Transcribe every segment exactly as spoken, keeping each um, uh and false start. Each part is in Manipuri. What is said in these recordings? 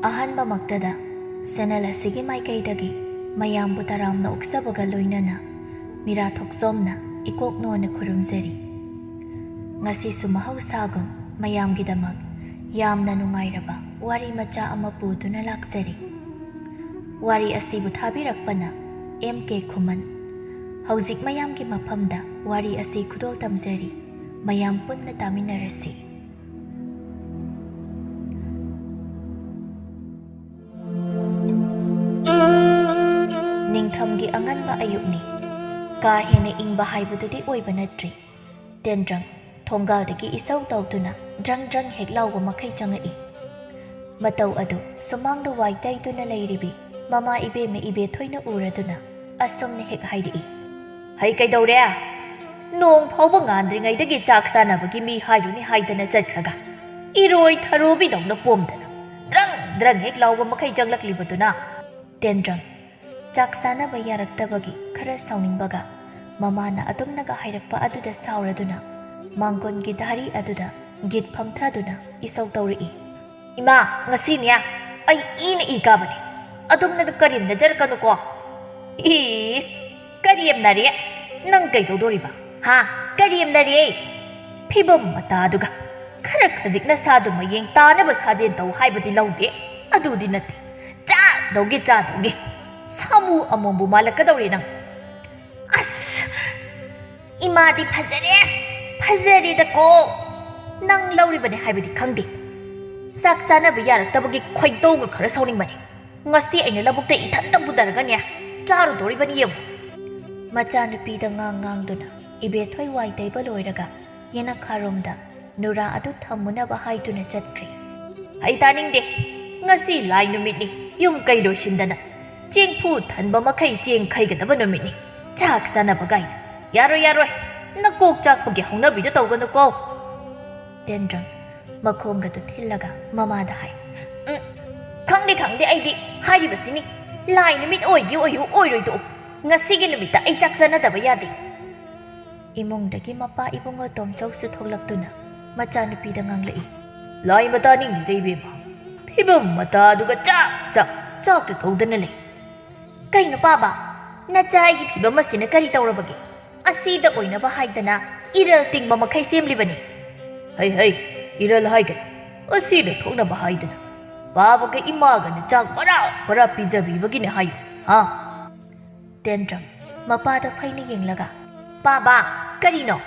ꯑꯍꯥꯟꯕꯃꯛꯇꯗ ꯆꯦꯅꯦꯜ ꯑꯁꯤꯒꯤ ꯃꯥꯏꯀꯩꯗꯒꯤ ꯃꯌꯥꯝꯕꯨ ꯇꯔꯥꯝꯅ ꯑꯣꯛꯆꯕꯒ ꯂꯣꯏꯅꯅ ꯃꯤꯔꯥ ꯊꯣꯛꯆꯣꯝꯅ ꯏꯀꯣꯛ ꯅꯣꯟꯅ ꯈꯨꯔꯨꯝꯖꯔꯤ꯫ ꯉꯁꯤꯁꯨ ꯃꯍꯧꯁꯥꯒꯨꯝ ꯃꯌꯥꯝꯒꯤꯗꯃꯛ ꯌꯥꯝꯅ ꯅꯨꯡꯉꯥꯏꯔꯕ ꯋꯥꯔꯤ ꯃꯆꯥ ꯑꯃ ꯄꯨꯗꯨꯅ ꯂꯥꯛꯆꯔꯤ꯫ ꯋꯥꯔꯤ ꯑꯁꯤꯕꯨ ꯊꯥꯕꯤꯔꯛꯄꯅ ꯑꯦꯝ ꯀꯦ ꯈꯨꯃꯟ꯫ ꯍꯧꯖꯤꯛ ꯃꯌꯥꯝꯒꯤ ꯃꯐꯝꯗ ꯋꯥꯔꯤ ꯑꯁꯤ ꯈꯨꯗꯣꯜ ꯇꯝꯖꯔꯤ꯫ ꯃꯌꯥꯝ ꯄꯨꯟꯅ ꯇꯥꯃꯤꯟꯅꯔꯁꯤ꯫ ꯅꯤꯡꯊꯝꯒꯤ ꯑꯉꯟꯕ ꯑꯌꯨꯛꯅꯤ꯫ ꯀꯥ ꯍꯦꯟꯅ ꯏꯪꯕ ꯍꯥꯏꯕꯗꯨꯗꯤ ꯑꯣꯏꯕ ꯅꯠꯇ꯭ꯔꯤ꯫ ꯇꯦꯟꯗ꯭ꯔꯪ ꯊꯣꯡꯒꯥꯜꯗꯒꯤ ꯏꯁꯧ ꯇꯧꯗꯨꯅ ꯗ꯭ꯔꯪ ꯗ꯭ꯔꯪ ꯍꯦꯛ ꯂꯥꯎꯕ ꯃꯈꯩ ꯆꯪꯉꯛꯏ꯫ ꯃꯇꯧ ꯑꯗꯨ ꯁꯨꯃꯥꯡꯗ ꯋꯥꯏ ꯇꯩꯗꯨꯅ ꯂꯩꯔꯤꯕꯤ ꯃꯃꯥ ꯏꯕꯦꯝꯃ ꯏꯕꯦꯊꯣꯏꯅ ꯎꯔꯗꯨꯅ ꯑꯁꯨꯝꯅ ꯍꯦꯛ ꯍꯥꯏꯔꯛꯏ꯫ "ꯍꯩ, ꯀꯩꯗꯧꯔꯦ? ꯅꯣꯡ ꯐꯥꯎꯕ ꯉꯥꯟꯗ꯭ꯔꯤꯉꯩꯗꯒꯤ ꯆꯥꯛ ꯆꯥꯅꯕꯒꯤ ꯃꯤ ꯍꯥꯏꯔꯨꯅꯤ ꯍꯥꯏꯗꯅ ꯆꯠꯈ꯭ꯔꯒ ꯏꯔꯣꯏ ꯊꯔꯣꯕꯤꯗꯧꯅ ꯄꯣꯝꯗꯅ ꯗ꯭ꯔꯪ ꯗ꯭ꯔꯪ ꯍꯦꯛ ꯂꯥꯎꯕ ꯃꯈꯩ ꯆꯪꯂꯛꯂꯤꯕꯗꯨꯅ?" ꯇꯦꯟꯗ꯭ꯔꯪ ꯆꯥꯛ ꯆꯥꯅꯕ ꯌꯥꯔꯛꯇꯕꯒꯤ ꯈꯔ ꯁꯥꯎꯅꯤꯡꯕꯒ ꯃꯃꯥꯅ ꯑꯗꯨꯝꯅꯒ ꯍꯥꯏꯔꯛꯄ ꯑꯗꯨꯗ ꯁꯥꯎꯔꯗꯨꯅ ꯃꯥꯡꯒꯣꯟꯒꯤ ꯙꯥꯔꯤ ꯑꯗꯨꯗ ꯒꯤꯠ ꯐꯝꯊꯗꯨꯅ ꯏꯁꯧ ꯇꯧꯔꯛꯏ꯫ "ꯏꯃꯥ, ꯉꯁꯤꯅꯦ ꯑꯩ ꯏꯅ ꯏ ꯀꯥꯕꯅꯦ꯫ ꯑꯗꯨꯝꯅꯒ ꯀꯔꯦꯝꯅꯖꯔꯛꯀꯅꯨꯀꯣ꯫" "ꯏꯁ, ꯀꯔꯦꯝꯅꯔꯦ? ꯅꯪ ꯀꯩꯗꯧꯗꯣꯔꯤꯕ? ꯍꯥ? ꯀꯔꯦꯝꯅꯔꯦ? ꯐꯤꯕꯝ ꯃꯇꯥꯗꯨꯒ꯫ ꯈꯔ ꯈꯖꯤꯛ ꯅꯁꯥꯗꯨ ꯃꯌꯦꯡ ꯇꯥꯅꯕ ꯁꯥꯖꯦꯟ ꯇꯧ ꯍꯥꯏꯕꯗꯤ ꯂꯧꯗꯦ꯫ ꯑꯗꯨꯗꯤ ꯅꯠꯇꯦ꯫ ꯆꯥꯗꯧꯒꯤ, ꯆꯥꯗꯧꯒꯤ꯫ ꯁꯥꯃꯨ ꯑꯃꯣꯝꯕꯨ ꯃꯥꯜꯂꯛꯀꯗꯧꯔꯦ ꯅꯪ꯫" "ꯑꯁ, ꯏꯃꯥꯗꯤ ꯐꯖꯔꯦ, ꯐꯖꯔꯦꯗꯀꯣ꯫ ꯅꯪ ꯂꯧꯔꯤꯕꯅꯦ ꯍꯥꯏꯕꯗꯤ ꯈꯪꯗꯦ꯫ ꯆꯥꯛ ꯆꯥꯅꯕ ꯌꯥꯔꯛꯇꯕꯒꯤ ꯈꯣꯏꯗꯧꯒ ꯈꯔ ꯁꯥꯎꯅꯤꯡꯕꯅꯦ꯫ ꯉꯁꯤ ꯑꯩꯅ ꯂꯧꯕꯨꯛꯇ ꯏꯊꯟꯇ ꯄꯨꯊꯔꯒꯅꯦ ꯆꯥꯔꯨꯗꯣꯔꯤꯕꯅꯤ ꯌꯦꯡꯉꯨ꯫" ꯃꯆꯥꯅꯨꯄꯤꯗ ꯉꯥꯡ ꯉꯥꯡꯗꯨꯅ ꯏꯕꯦꯊꯣꯏ ꯋꯥꯏ ꯇꯩꯕ ꯂꯣꯏꯔꯒ ꯌꯦꯅꯈꯥꯔꯣꯝꯗ ꯅꯨꯔꯥ ꯑꯗꯨ ꯊꯝꯃꯨꯅꯕ ꯍꯥꯏꯗꯨꯅ ꯆꯠꯈ꯭ꯔꯦ꯫ "ꯑꯩ ꯇꯥꯅꯤꯡꯗꯦ꯫ ꯉꯁꯤ ꯂꯥꯏ ꯅꯨꯃꯤꯠꯅꯤ꯫ ꯌꯨꯝ ꯀꯩ ꯂꯣꯏꯁꯤꯟꯗꯅ ꯆꯦꯡꯐꯨ ꯊꯟꯕ ꯃꯈꯩ ꯆꯦꯡ ꯈꯩꯒꯗꯕ ꯅꯨꯃꯤꯠꯅꯤ꯫ ꯆꯥꯛ ꯆꯥꯅꯕ ꯀꯥꯏꯅ꯫ ꯌꯥꯔꯣꯏ, ꯌꯥꯔꯣꯏ꯫ ꯅꯀꯣꯛ ꯆꯥꯛꯄꯒꯤ ꯍꯧꯅꯕꯤꯗꯨ ꯇꯧꯒꯅꯨꯀꯣ꯫" ꯇꯦꯟꯗ꯭ꯔꯪ ꯃꯈꯣꯡꯒꯗꯨ ꯊꯤꯜꯂꯒ ꯃꯃꯥꯗ ꯍꯥꯏ꯫ "ꯎꯝ, ꯈꯪꯗꯦ, ꯈꯪꯗꯦ, ꯑꯩꯗꯤ ꯍꯥꯏꯔꯤꯕꯁꯤꯅꯤ꯫ ꯂꯥꯏ ꯅꯨꯃꯤꯠ ꯑꯣꯏꯒꯦ ꯑꯣꯏꯌꯨ, ꯑꯣꯏꯔꯣꯏ ꯇꯣꯛꯎ꯫ ꯉꯁꯤꯒꯤ ꯅꯨꯃꯤꯠꯇ ꯑꯩ ꯆꯥꯛ ꯆꯥꯅꯗꯕ ꯌꯥꯗꯦ꯫" ꯏꯃꯨꯡꯗꯒꯤ ꯃꯄꯥ ꯏꯕꯨꯡꯉꯣ ꯇꯣꯝꯆꯧꯁꯨ ꯊꯣꯛꯂꯛꯇꯨꯅ ꯃꯆꯥꯅꯨꯄꯤꯗ ꯉꯥꯡꯂꯛꯏ꯫ "ꯂꯥꯏ ꯃꯇꯥꯅꯤꯡꯗꯦꯗ ꯏꯕꯦꯝꯃ꯫ ꯐꯤ ꯐꯤꯕꯝ ꯃꯇꯥꯗꯨꯒ ꯆꯥꯛ ꯆꯥꯛ ꯆꯥꯛꯇ ꯇꯧꯗꯅ ꯂꯩ꯫ "ꯀꯩꯅꯣ ꯄꯥꯕ, ꯅꯆꯥ ꯑꯩꯒꯤ ꯐꯤꯕꯝ ꯑꯁꯤꯅ ꯀꯔꯤ ꯇꯧꯔꯕꯒꯦ? ꯑꯁꯤꯗ ꯑꯣꯏꯅꯕ ꯍꯥꯏꯗꯅ ꯏꯔꯜ ꯇꯤꯡꯕ ꯃꯈꯩ ꯁꯦꯝꯂꯤꯕꯅꯤ꯫" "ꯍꯩ ꯍꯩ, ꯏꯔꯜ ꯍꯥꯏꯒꯅꯨ, ꯑꯁꯤꯗ ꯊꯣꯛꯅꯕ ꯍꯥꯏꯗꯅ ꯄꯥꯕꯒ ꯏꯃꯥꯒꯅ ꯆꯥꯛ ꯃꯔꯥ ꯃꯔꯥ ꯄꯤꯖꯕꯤꯕꯒꯤꯅꯦ ꯍꯥꯏꯌꯨ, ꯍꯥ?" ꯇꯦꯟꯗ꯭ꯔꯪ ꯃꯄꯥꯗ ꯐꯩꯅ ꯌꯦꯡꯂꯒ, "ꯄꯥꯕ, ꯀꯔꯤꯅꯣ?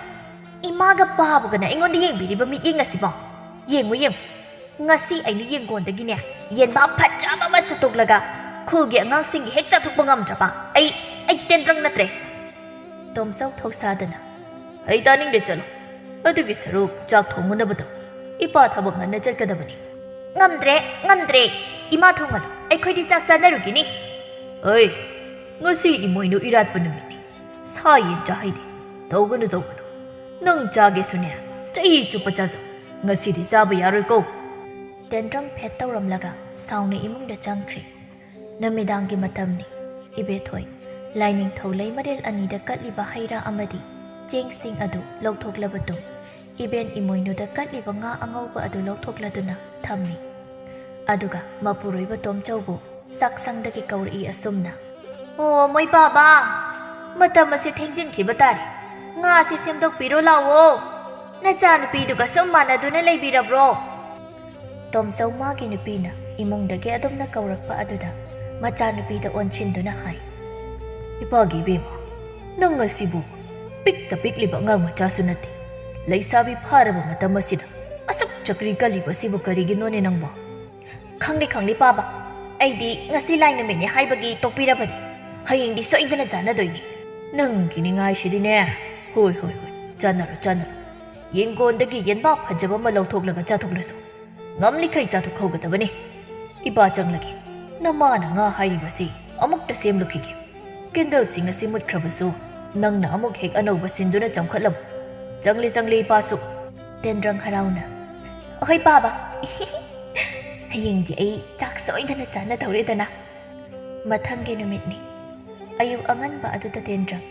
ꯏꯃꯥꯒ ꯄꯥꯕꯒꯅ ꯑꯩꯉꯣꯟꯗ ꯌꯦꯡꯕꯤꯔꯤꯕ ꯃꯤꯠꯌꯦꯡ ꯑꯁꯤꯕꯣ? ꯌꯦꯡꯉꯨ, ꯌꯦꯡꯉꯨ, ꯉꯁꯤ ꯑꯩꯅ ꯌꯦꯡꯒꯣꯟꯗꯒꯤꯅꯦ, ꯌꯦꯟꯕꯥ ꯐꯖꯕ ꯑꯃ ꯁꯠꯇꯣꯛꯂꯒ ꯈꯨꯜꯒꯤ ꯑꯉꯥꯡꯁꯤꯡꯒꯤ ꯍꯦꯛ ꯆꯥꯊꯣꯛꯄ ꯉꯝꯗ꯭ꯔꯕ ꯑꯩ, ꯑꯩ ꯇꯦꯟꯗ꯭ꯔꯪ ꯅꯠꯇ꯭ꯔꯦ꯫" ꯇꯣꯝꯆꯧ ꯊꯧꯁꯥꯗꯅ, "ꯑꯩ ꯇꯥꯅꯤꯡꯗꯦ, ꯆꯠꯂꯣ꯫ ꯑꯗꯨꯒꯤ ꯁꯔꯨꯛ ꯆꯥꯛ ꯊꯣꯡꯉꯨꯅꯕꯗꯣ ꯏꯄꯥ ꯊꯕꯛ ꯉꯟꯅ ꯆꯠꯀꯗꯕꯅꯤ꯫" "ꯉꯝꯗ꯭ꯔꯦ, ꯉꯝꯗ꯭ꯔꯦ꯫ ꯏꯃꯥ ꯊꯣꯡꯍꯜꯂꯣ, ꯑꯩꯈꯣꯏꯗꯤ ꯆꯥꯛ ꯆꯥꯅꯔꯨꯒꯤꯅꯤ꯫" "ꯑꯩ, ꯉꯁꯤ ꯏꯃꯣꯏꯅꯨ ꯏꯔꯥꯠꯄ ꯅꯨꯃꯤꯠꯅꯤ꯫ ꯁꯥ ꯌꯦꯟ ꯆꯥꯍꯩꯗꯦ꯫ ꯇꯧꯒꯅꯨ, ꯇꯧꯒꯅꯨ꯫ ꯅꯪ ꯆꯥꯒꯦꯁꯨꯅꯦ, ꯆꯍꯤ ꯆꯨꯞꯄ ꯆꯥꯖꯧ꯫ ꯉꯁꯤꯗꯤ ꯆꯥꯕ ꯌꯥꯔꯣꯏꯀꯣ꯫" ꯇꯦꯟꯗ꯭ꯔꯪ ꯐꯦꯠ ꯇꯧꯔꯝꯂꯒ ꯁꯥꯎꯅ ꯏꯃꯨꯡꯗ ꯆꯪꯈ꯭ꯔꯦ꯫ ꯅꯨꯃꯤꯗꯥꯡꯒꯤ ꯃꯇꯝꯅꯤ꯫ ꯏꯕꯦꯊꯣꯏ ꯂꯥꯏꯅꯤꯡꯊꯧ ꯂꯩꯃꯔꯦꯜ ꯑꯅꯤꯗ ꯀꯠꯂꯤꯕ ꯍꯩ ꯔꯥ ꯑꯃꯗꯤ ꯆꯦꯡꯁꯤꯡ ꯑꯗꯨ ꯂꯧꯊꯣꯛꯂꯕ ꯇꯨꯡ, ꯏꯕꯦꯟ ꯏꯃꯣꯏꯅꯨꯗ ꯀꯠꯂꯤꯕ ꯉꯥ ꯑꯉꯧꯕ ꯑꯗꯨ ꯂꯧꯊꯣꯛꯂꯗꯨꯅ ꯊꯝꯃꯤ꯫ ꯑꯗꯨꯒ ꯃꯄꯨꯔꯣꯏꯕ ꯇꯣꯝꯆꯧꯕꯨ ꯆꯥꯛꯁꯪꯗꯒꯤ ꯀꯧꯔꯛꯏ ꯑꯁꯨꯝꯅ, "ꯑꯣ, ꯃꯣꯏ ꯄꯥꯕ, ꯃꯇꯝ ꯑꯁꯤ ꯊꯦꯡꯖꯤꯟꯈꯤꯕ ꯇꯥꯔꯦ꯫ ꯉꯥ ꯑꯁꯤ ꯁꯦꯝꯗꯣꯛꯄꯤꯔꯣ ꯂꯥꯛꯑꯣ꯫ ꯅꯆꯥꯅꯨꯄꯤꯗꯨꯒ ꯁꯨꯝ ꯃꯥꯟꯅꯗꯨꯅ ꯂꯩꯕꯤꯔꯕ꯭ꯔꯣ?" ꯇꯣꯝꯆꯧ ꯃꯥꯒꯤ ꯅꯨꯄꯤꯅ ꯏꯃꯨꯡꯗꯒꯤ ꯑꯗꯨꯝꯅ ꯀꯧꯔꯛꯄ ꯑꯗꯨꯗ ꯃꯆꯥꯅꯨꯄꯤꯗ ꯑꯣꯟꯁꯤꯟꯗꯨꯅ ꯍꯥꯏ, "ꯏꯄꯥꯒꯤ ꯏꯕꯦꯝꯃ, ꯅꯪ ꯑꯁꯤꯕꯨ ꯄꯤꯛꯇ ꯄꯤꯛꯂꯤꯕ ꯑꯉꯥꯡ ꯃꯆꯥꯁꯨ ꯅꯠꯇꯦ꯫ ꯂꯩꯁꯥꯕꯤ ꯐꯥꯔꯕ ꯃꯇꯝ ꯑꯁꯤꯗ ꯑꯁꯨꯛ ꯆꯀ꯭ꯔꯤ ꯀꯜꯂꯤꯕ ꯑꯁꯤꯕꯨ ꯀꯔꯤꯒꯤꯅꯣꯅꯦ ꯅꯪꯕꯣ?" "ꯈꯪꯂꯦ, ꯈꯪꯂꯦ ꯄꯥꯕ, ꯑꯩꯗꯤ ꯉꯁꯤ ꯂꯥꯏ ꯅꯨꯃꯤꯠꯅꯦ ꯍꯥꯏꯕꯒꯤ ꯇꯣꯛꯄꯤꯔꯕꯅꯤ꯫ ꯍꯌꯦꯡꯗꯤ ꯁꯣꯏꯗꯅ ꯆꯥꯟꯅꯗꯣꯏꯅꯤ꯫" "ꯅꯪꯒꯤ ꯅꯤꯡꯉꯥꯏꯁꯤꯗꯤꯅꯦ꯫ ꯍꯣꯏ, ꯍꯣꯏ, ꯍꯣꯏ, ꯆꯥꯟꯅꯔꯣ, ꯆꯥꯟꯅꯔꯣ꯫ ꯌꯦꯟꯒꯣꯟꯗꯒꯤ ꯌꯦꯟꯕꯥ ꯐꯖꯕ ꯑꯃ ꯂꯧꯊꯣꯛꯂꯒ ꯆꯥꯊꯣꯛꯂꯁꯨ, ꯉꯝꯂꯤꯈꯩ ꯆꯥꯊꯣꯛꯍꯧꯒꯗꯕꯅꯤ꯫ ꯏꯄꯥ ꯆꯪꯂꯒꯦ꯫ ꯅꯃꯥꯅ ꯉꯥ ꯍꯥꯏꯔꯤꯕꯁꯤ ꯑꯃꯨꯛꯇ ꯁꯦꯝꯂꯨꯈꯤꯒꯦ꯫ ꯀꯦꯟꯗꯜꯁꯤꯡ ꯑꯁꯤ ꯃꯨꯠꯈ꯭ꯔꯕꯁꯨ ꯅꯪꯅ ꯑꯃꯨꯛ ꯍꯦꯛ ꯑꯅꯧꯕ ꯁꯤꯟꯗꯨꯅ ꯆꯪꯈꯠꯂꯝꯃꯨ꯫ ꯆꯪꯂꯦ, ꯆꯪꯂꯦ ꯏꯄꯥꯁꯨ꯫" ꯇꯦꯟꯗ꯭ꯔꯪ ꯍꯔꯥꯎꯅ, "ꯍꯣꯏ ꯄꯥꯕ, ꯍꯌꯦꯡꯗꯤ ꯑꯩ ꯆꯥꯛ ꯁꯣꯏꯗꯅ ꯆꯥꯅꯗꯧꯔꯦꯗꯅ꯫" ꯃꯊꯪꯒꯤ ꯅꯨꯃꯤꯠꯅꯤ꯫ ꯑꯌꯨꯛ ꯑꯉꯟꯕ ꯑꯗꯨꯗ ꯇꯦꯟꯗ꯭ꯔꯪ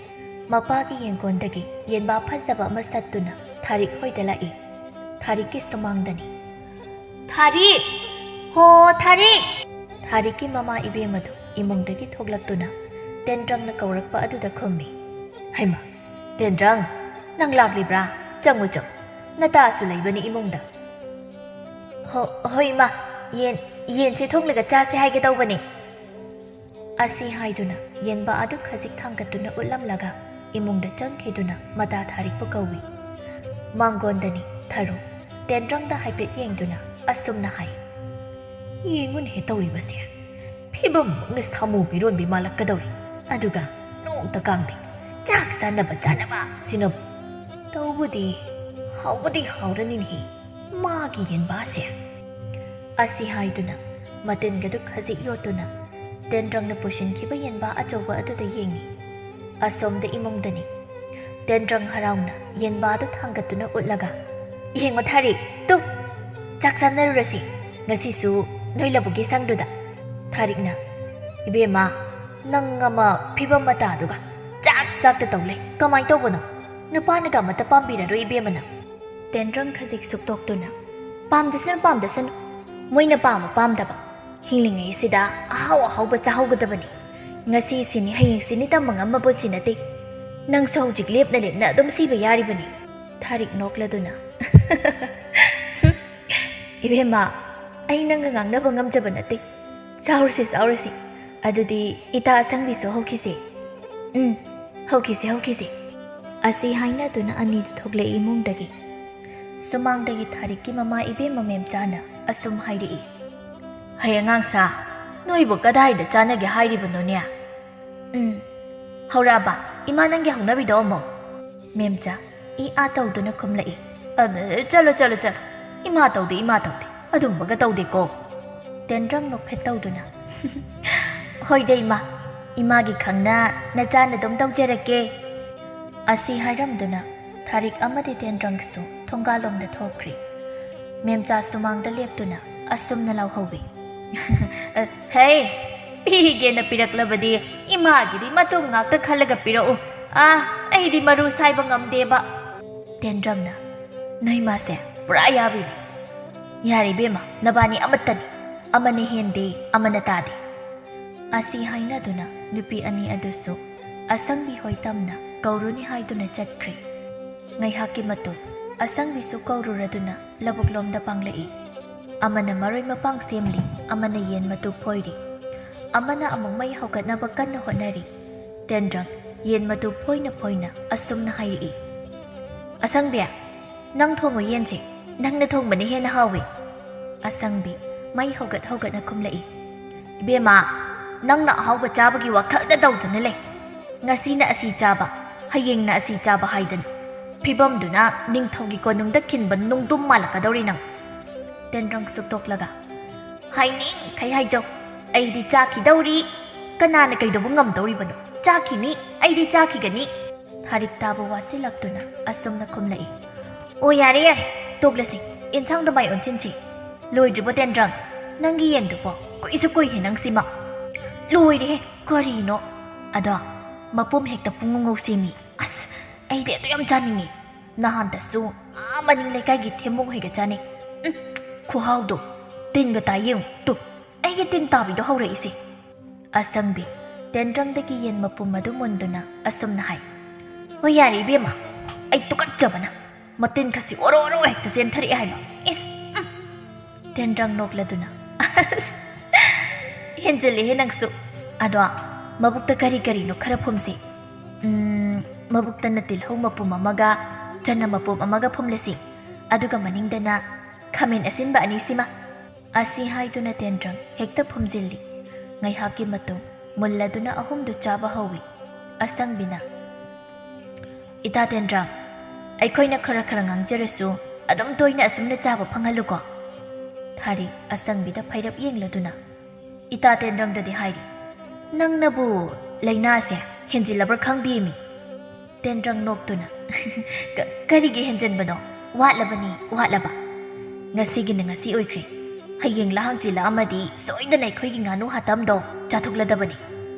ꯃꯄꯥꯒꯤ ꯌꯦꯡꯒꯣꯟꯗꯒꯤ ꯌꯦꯟꯕꯥ ꯐꯖꯕ ꯑꯃ ꯁꯠꯇꯨꯅ ꯊꯥꯔꯤꯛ ꯍꯣꯏꯗ ꯂꯥꯛꯏ꯫ ꯊꯥꯔꯤꯛꯀꯤ ꯁꯨꯃꯥꯡꯗꯅꯤ꯫ "ꯊꯥꯔꯤꯛ!" ꯍꯣ, ꯊꯥꯔꯤꯛ! ꯊꯥꯔꯤꯛꯀꯤ ꯃꯃꯥ ꯏꯕꯦꯝꯃꯗꯨ ꯏꯃꯨꯡꯗꯒꯤ ꯊꯣꯛꯂꯛꯇꯨꯅ ꯇꯦꯟꯗ꯭ꯔꯪꯅ ꯀꯧꯔꯛꯄ ꯑꯗꯨꯗ ꯈꯨꯝꯃꯤ꯫ "ꯍꯩꯃꯥ, ꯇꯦꯟꯗ꯭ꯔꯪ, ꯅꯪ ꯂꯥꯛꯂꯤꯕ꯭ꯔꯥ? ꯆꯪꯉꯨ, ꯆꯪꯉꯨ꯫ ꯅꯇꯥꯁꯨ ꯂꯩꯕꯅꯤ ꯏꯃꯨꯡꯗ꯫" "ꯍꯣ-, ꯍꯣꯏ ꯏꯃꯥ, ꯌꯦꯟ, ꯌꯦꯟꯁꯦ ꯊꯣꯡꯂꯒ ꯆꯥꯁꯦ ꯍꯥꯏꯒꯦ ꯇꯧꯕꯅꯦ꯫" ꯑꯁꯤ ꯍꯥꯏꯗꯨꯅ ꯌꯦꯟꯕꯥ ꯑꯗꯨ ꯈꯖꯤꯛ ꯊꯥꯡꯒꯠꯇꯨꯅ ꯎꯠꯂꯝꯂꯒ ꯏꯃꯨꯡꯗ ꯆꯪꯈꯤꯗꯨꯅ ꯃꯇꯥ ꯊꯥꯔꯤꯛꯄꯨ ꯀꯧꯏ꯫ ꯃꯥꯡꯒꯣꯟꯗꯅꯤ ꯊꯔꯨ ꯇꯦꯟꯗ꯭ꯔꯪꯗ ꯍꯥꯏꯐꯦꯠ ꯌꯦꯡꯗꯨꯅ ꯑꯁꯨꯝꯅ ꯍꯥꯏ, "ꯌꯦꯡꯉꯨꯅꯦꯍꯦ ꯇꯧꯔꯤꯕꯁꯦ꯫ ꯐꯤꯕꯝꯃꯛꯅ ꯁꯥꯃꯨ ꯃꯤꯔꯣꯟꯕꯤ ꯃꯥꯜꯂꯛꯀꯗꯧꯔꯤ꯫ ꯑꯗꯨꯒ ꯅꯣꯡꯇ ꯀꯥꯡꯗꯦ꯫ ꯆꯥꯛ ꯆꯥꯅꯕ ꯆꯥꯅꯕ ꯁꯤꯅꯕꯨ꯫ ꯇꯧꯕꯗꯤ ꯍꯥꯎꯕꯗꯤ ꯍꯥꯎꯔꯅꯤꯅꯦꯍꯦ ꯃꯥꯒꯤ ꯌꯦꯟꯕꯥꯁꯦ꯫" ꯑꯁꯤ ꯍꯥꯏꯗꯨꯅ ꯃꯇꯤꯟꯒꯗꯨ ꯈꯖꯤꯛ ꯌꯣꯠꯇꯨꯅ ꯇꯦꯟꯗ꯭ꯔꯪꯅ ꯄꯨꯁꯤꯟꯈꯤꯕ ꯌꯦꯟꯕꯥ ꯑꯆꯧꯕ ꯑꯗꯨꯗ ꯌꯦꯡꯏ꯫ ꯑꯁꯣꯝꯗ ꯏꯃꯨꯡꯗꯅꯤ꯫ ꯇꯦꯟꯗ꯭ꯔꯪ ꯍꯔꯥꯎꯅ ꯌꯦꯟꯕꯥꯗꯨ ꯊꯥꯡꯒꯠꯇꯨꯅ ꯎꯠꯂꯒ, "ꯌꯦꯡꯉꯣ ꯊꯥꯔꯤꯛ, ꯇꯨ, ꯆꯥꯛ ꯆꯥꯅꯔꯨꯔꯁꯤ꯫ ꯉꯁꯤꯁꯨ ꯅꯣꯏ ꯂꯧꯕꯨꯛꯀꯤ ꯁꯪꯗꯨꯗ꯫" ꯊꯥꯔꯤꯛꯅ, "ꯏꯕꯦꯝꯃ, ꯅꯪ ꯑꯃ ꯐꯤꯕꯝ ꯃꯇꯥꯗꯨꯒ ꯆꯥꯛ ꯆꯥꯛꯇ ꯇꯧ ꯂꯩ꯫ ꯀꯃꯥꯏ ꯇꯧꯕꯅꯣ? ꯅꯨꯄꯥꯅꯒ ꯑꯃꯠꯇ ꯄꯥꯝꯕꯤꯔꯔꯣꯏ ꯏꯕꯦꯝꯃ ꯅꯪ꯫" ꯇꯦꯟꯗ꯭ꯔꯪ ꯈꯖꯤꯛ ꯁꯨꯛꯇꯣꯛꯇꯨꯅ, "ꯄꯥꯝꯗꯁꯅꯨ, ꯄꯥꯝꯗꯁꯅꯨ꯫ ꯃꯣꯏꯅ ꯄꯥꯝꯕ ꯄꯥꯝꯗꯕ꯫ ꯍꯤꯡꯂꯤꯉꯩꯁꯤꯗ ꯑꯍꯥꯎ ꯑꯍꯥꯎꯕ ꯆꯥꯍꯧꯒꯗꯕꯅꯤ꯫ ꯉꯁꯤꯁꯤꯅꯤ ꯍꯌꯦꯡꯁꯤꯅꯤ ꯇꯝꯕ ꯉꯝꯕ ꯄꯣꯠꯁꯤ ꯅꯠꯇꯦ꯫ ꯅꯪꯁꯨ ꯍꯧꯖꯤꯛ ꯂꯦꯞꯅ ꯂꯦꯞꯅ ꯑꯗꯨꯝ ꯁꯤꯕ ꯌꯥꯔꯤꯕꯅꯤ꯫" ꯊꯥꯔꯤꯛ ꯅꯣꯛꯂꯗꯨꯅ, "ꯏꯕꯦꯝꯃ, ꯑꯩ ꯅꯪꯒ ꯉꯥꯡꯅꯕ ꯉꯝꯖꯕ ꯅꯠꯇꯦ꯫ ꯆꯥꯎꯔꯁꯤ, ꯆꯥꯎꯔꯁꯤ꯫ ꯑꯗꯨꯗꯤ ꯏꯇꯥ ꯑꯁꯪꯕꯤꯁꯨ ꯍꯧꯈꯤꯁꯦ꯫" "ꯎꯝ, ꯍꯧꯈꯤꯁꯦ, ꯍꯧꯈꯤꯁꯦ꯫" ꯑꯁꯤ ꯍꯥꯏꯅꯗꯨꯅ ꯑꯅꯤꯗꯨ ꯊꯣꯛꯂꯛꯏ ꯏꯃꯨꯡꯗꯒꯤ꯫ ꯁꯨꯃꯥꯡꯗꯒꯤ ꯊꯥꯔꯤꯛꯀꯤ ꯃꯃꯥ ꯏꯕꯦꯝꯃ ꯃꯦꯝꯆꯥꯅ ꯑꯁꯨꯝ ꯍꯥꯏꯔꯛꯏ, "ꯍꯩ ꯑꯉꯥꯡꯁꯥ, ꯅꯣꯏꯕꯨ ꯀꯗꯥꯏꯗ ꯆꯥꯅꯒꯦ ꯍꯥꯏꯔꯤꯕꯅꯣꯅꯦ?" "ꯎꯝ, ꯍꯧꯔꯛꯑꯕ? ꯏꯃꯥ ꯅꯪꯒꯤ ꯍꯧꯅꯕꯤꯗꯣ ꯑꯃꯨꯛ?" ꯃꯦꯝꯆꯥ ꯏ ꯑꯥ ꯇꯧꯗꯨꯅ ꯈꯨꯝꯂꯛꯏ꯫ "ꯑ, ꯆꯠꯂꯣ, ꯆꯠꯂꯣ, ꯆꯠꯂꯣ꯫ ꯏꯃꯥ ꯇꯧꯗꯦ, ꯏꯃꯥ ꯇꯧꯗꯦ꯫ ꯑꯗꯨꯝꯕꯒ ꯇꯧꯗꯦꯀꯣ꯫" ꯇꯦꯟꯗ꯭ꯔꯪ ꯅꯣꯛꯐꯦꯠ ꯇꯧꯗꯨꯅ, "ꯍꯣꯏꯗ ꯏꯃꯥ, ꯏꯃꯥꯒꯤ ꯈꯪꯅ ꯅꯆꯥꯅ ꯑꯗꯨꯝ ꯇꯧꯖꯔꯛꯀꯦ꯫" ꯑꯁꯤ ꯍꯥꯏꯔꯝꯗꯨꯅ ꯊꯥꯔꯤꯛ ꯑꯃꯗꯤ ꯇꯦꯟꯗ꯭ꯔꯪꯁꯨ ꯊꯣꯡꯒꯥꯜꯂꯣꯝꯗ ꯊꯣꯛꯈ꯭ꯔꯤ꯫ ꯃꯦꯝꯆꯥ ꯁꯨꯃꯥꯡꯗ ꯂꯦꯞꯇꯨꯅ ꯑꯁꯨꯝꯅ ꯂꯥꯎꯍꯧꯏ, "ꯍꯦ, ꯄꯤꯒꯦꯅ ꯄꯤꯔꯛꯂꯕꯗꯤ ꯏꯃꯥꯒꯤꯗꯤ ꯃꯇꯨꯡ ꯉꯥꯛꯇ ꯈꯜꯂꯒ ꯄꯤꯔꯛꯎ꯫ ꯑꯥ, ꯑꯩꯗꯤ ꯃꯔꯨ ꯁꯥꯏꯕ ꯉꯝꯗꯦꯕ꯫" ꯇꯦꯟꯗ꯭ꯔꯪꯅ, "ꯅꯣꯏ ꯃꯥꯁꯦ ꯄꯨꯔꯥ ꯌꯥꯕꯤꯅꯤ꯫ ꯌꯥꯔꯦ ꯏꯕꯦꯝꯃ, ꯅꯕꯥꯅꯤ ꯑꯃꯠꯇꯅꯤ꯫ ꯑꯃꯅ ꯍꯦꯟꯗꯦ, ꯑꯃꯅ ꯇꯥꯗꯦ꯫ ꯑꯁꯤ ꯍꯥꯏꯅꯗꯨꯅ ꯅꯨꯄꯤ ꯑꯅꯤ ꯑꯗꯨꯁꯨ ꯑꯁꯪꯕꯤ ꯍꯣꯏ ꯇꯝꯅ ꯀꯧꯔꯨꯅꯤ ꯍꯥꯏꯗꯨꯅ ꯆꯠꯈ꯭ꯔꯦ꯫ ꯉꯥꯏꯍꯥꯛꯀꯤ ꯃꯇꯨꯡ ꯑꯁꯪꯕꯤꯁꯨ ꯀꯧꯔꯨꯔꯗꯨꯅ ꯂꯧꯕꯨꯛꯂꯣꯝꯗ ꯄꯥꯡꯂꯛꯏ꯫ ꯑꯃꯅ ꯃꯔꯣꯏ ꯃꯄꯥꯡ ꯁꯦꯝꯂꯤ, ꯑꯃꯅ ꯌꯦꯟ ꯃꯇꯨ ꯐꯣꯏꯔꯤ, ꯑꯃꯅ ꯑꯃꯨꯛ ꯃꯩ ꯍꯧꯒꯠꯅꯕ ꯀꯟꯅ ꯍꯣꯠꯅꯔꯤ꯫ ꯇꯦꯟꯗ꯭ꯔꯪ ꯌꯦꯟ ꯃꯇꯨ ꯐꯣꯏꯅ ꯐꯣꯏꯅ ꯑꯁꯨꯝꯅ ꯍꯥꯏꯔꯛꯏ, "ꯑꯁꯪꯕꯤ, ꯅꯪ ꯊꯣꯡꯉꯨ ꯌꯦꯟꯁꯦ, ꯅꯪꯅ ꯊꯣꯡꯕꯅ ꯍꯦꯟꯅ ꯍꯥꯎꯏ꯫" ꯑꯁꯪꯕꯤ ꯃꯩ ꯍꯧꯒꯠ ꯍꯧꯒꯠꯅ ꯈꯨꯝꯂꯛꯏ, "ꯏꯕꯦꯝꯃ, ꯅꯪꯅ ꯑꯍꯥꯎꯕ ꯆꯥꯕꯒꯤ ꯋꯥꯈꯜꯗ ꯇꯧꯗꯨꯅ ꯂꯩ꯫ ꯉꯁꯤꯅ ꯑꯁꯤ ꯆꯥꯕ, ꯍꯌꯦꯡꯅ ꯑꯁꯤ ꯆꯥꯕ ꯍꯥꯏꯗꯅ꯫ ꯐꯤꯕꯝꯗꯨꯅ ꯅꯤꯡꯊꯧꯒꯤ ꯀꯣꯅꯨꯡꯗ ꯈꯤꯟꯕ ꯅꯨꯡꯗꯨꯝ ꯃꯥꯜꯂꯛꯀꯗꯧꯔꯤ ꯅꯪ꯫" ꯇꯦꯟꯗ꯭ꯔꯪ ꯁꯨꯛꯇꯣꯛꯂꯒ, "ꯍꯥꯏꯅꯤꯡꯈꯩ ꯍꯥꯏꯖꯧ, ꯑꯩꯗꯤ ꯆꯥꯈꯤꯗꯧꯔꯤ꯫ ꯀꯅꯥꯅ ꯀꯩꯗꯧꯕ ꯉꯝꯗꯧꯔꯤꯕꯅꯣ? ꯆꯥꯈꯤꯅꯤ, ꯑꯩꯗꯤ ꯆꯥꯈꯤꯒꯅꯤ꯫" ꯊꯥꯔꯤꯛ ꯇꯥꯕ ꯋꯥꯁꯤꯜꯂꯛꯇꯨꯅ ꯑꯁꯨꯝꯅ ꯈꯨꯝꯂꯛꯏ, "ꯑꯣ, ꯌꯥꯔꯦ, ꯌꯥꯔꯦ, ꯇꯣꯛꯂꯁꯤ, ꯏꯟꯁꯥꯡꯗ ꯃꯥꯏ ꯑꯣꯟꯁꯤꯟꯁꯤ꯫ ꯂꯣꯏꯗ꯭ꯔꯤꯕꯣ ꯇꯦꯟꯗ꯭ꯔꯪ? ꯅꯪꯒꯤ ꯌꯦꯟꯗꯨꯕꯣ? ꯀꯨꯏꯁꯨ ꯀꯨꯏꯍꯦ ꯅꯪꯁꯤꯃ꯫" "ꯂꯣꯏꯔꯦꯍꯦ, ꯀꯔꯤꯅꯣ? ꯑꯗꯣ ꯃꯄꯨꯝ ꯍꯦꯛꯇ ꯄꯨꯡꯉꯧ ꯉꯧꯁꯤꯃꯤ꯫ ꯑꯁ, ꯑꯩꯗꯤ ꯑꯗꯨ ꯌꯥꯝ ꯆꯥꯅꯤꯡꯉꯤ꯫ ꯅꯍꯥꯟꯗꯁꯨ ꯑꯥ ꯃꯅꯤꯡ ꯂꯩꯀꯥꯏꯒꯤ ꯊꯦꯝꯕꯣꯡ ꯍꯣꯏꯒ ꯆꯥꯅꯩ꯫ ꯎꯝ, ꯈꯨꯍꯥꯎꯗꯣ꯫ ꯇꯤꯟꯒ ꯇꯥꯏ ꯌꯦꯡꯉꯨ, ꯇꯨ, ꯑꯩꯒꯤ ꯇꯤꯟ ꯇꯥꯕꯤꯗꯣ ꯍꯧꯔꯛꯏꯁꯦ꯫" ꯑꯁꯪꯕꯤ ꯇꯦꯟꯗ꯭ꯔꯪꯗꯒꯤ ꯌꯦꯟ ꯃꯄꯨꯝ ꯑꯗꯨ ꯃꯨꯟꯗꯨꯅ ꯑꯁꯨꯝꯅ ꯍꯥꯏ, "ꯍꯣꯏ, ꯌꯥꯔꯦ ꯏꯕꯦꯝꯃ, ꯑꯩ ꯇꯨꯀꯠꯆꯕꯅ ꯃꯇꯤꯟ ꯈꯁꯤ ꯑꯣꯔꯣ ꯑꯣꯔꯣ ꯍꯦꯛꯇ ꯆꯦꯟꯊꯔꯛꯑꯦ ꯍꯥꯏꯕ꯫ ꯏꯁ, ꯎꯝ꯫" ꯇꯦꯟꯗ꯭ꯔꯪ ꯅꯣꯛꯂꯗꯨꯅ, "ꯑꯁ, ꯍꯦꯟꯖꯤꯜꯂꯦꯍꯦ ꯅꯪꯁꯨ꯫ ꯑꯗꯣ ꯃꯕꯨꯛꯇ ꯀꯔꯤ ꯀꯔꯤꯅꯣ ꯈꯔ ꯐꯨꯝꯁꯦ꯫ ꯎꯝ, ꯃꯕꯨꯛꯇꯅ ꯇꯤꯜꯍꯧ ꯃꯄꯨꯝ ꯑꯃꯒ ꯆꯅꯝ ꯃꯄꯨꯝ ꯑꯃꯒ ꯐꯨꯝꯂꯁꯤ꯫ ꯑꯗꯨꯒ ꯃꯅꯤꯡꯗꯅ ꯈꯥꯃꯦꯟ ꯑꯁꯤꯟꯕ ꯑꯅꯤꯁꯤꯃ꯫" ꯑꯁꯤ ꯍꯥꯏꯗꯨꯅ ꯇꯦꯟꯗ꯭ꯔꯪ ꯍꯦꯛꯇ ꯐꯨꯝꯖꯤꯜꯂꯤ꯫ ꯉꯥꯏꯍꯥꯛꯀꯤ ꯃꯇꯨꯡ ꯃꯨꯜꯂꯗꯨꯅ ꯑꯍꯨꯝꯗꯨ ꯆꯥꯕ ꯍꯧꯏ꯫ ꯑꯁꯪꯕꯤꯅ, "ꯏꯇꯥ ꯇꯦꯟꯗ꯭ꯔꯪ, ꯑꯩꯈꯣꯏꯅ ꯈꯔ ꯈꯔ ꯉꯥꯡꯖꯔꯁꯨ ꯑꯗꯨꯝ ꯇꯣꯏꯅ ꯑꯁꯨꯝꯅ ꯆꯥꯕ ꯐꯪꯍꯜꯂꯨꯀꯣ꯫" ꯊꯥꯔꯤꯛ ꯑꯁꯪꯕꯤꯗ ꯐꯩꯔꯞ ꯌꯦꯡꯂꯗꯨꯅ, "ꯏꯇꯥ ꯇꯦꯟꯗ꯭ꯔꯪꯗꯗꯤ ꯍꯥꯏꯔꯤ, ꯅꯪꯅꯕꯨ ꯂꯥꯏꯅꯥꯁꯦ ꯍꯦꯟꯖꯤꯜꯂꯕ꯭ꯔꯥ ꯈꯪꯗꯦꯃꯤ꯫" ꯇꯦꯟꯗ꯭ꯔꯪ ꯅꯣꯛꯇꯨꯅ, "ꯀ-, ꯀꯔꯤꯒꯤ ꯍꯦꯟꯖꯤꯟꯕꯅꯣ? ꯋꯥꯠꯂꯕꯅꯤ, ꯋꯥꯠꯂꯕ꯫ ꯉꯁꯤꯒꯤꯅ ꯉꯁꯤ ꯑꯣꯏꯈ꯭ꯔꯦ꯫ ꯍꯌꯦꯡꯂ ꯍꯪꯆꯤꯠꯂ ꯑꯃꯗꯤ ꯁꯣꯏꯗꯅ ꯑꯩꯈꯣꯏꯒꯤ ꯉꯥꯅꯨ ꯍꯥꯇꯝꯗꯣ ꯆꯥꯊꯣꯛꯂꯗꯕꯅꯤ꯫"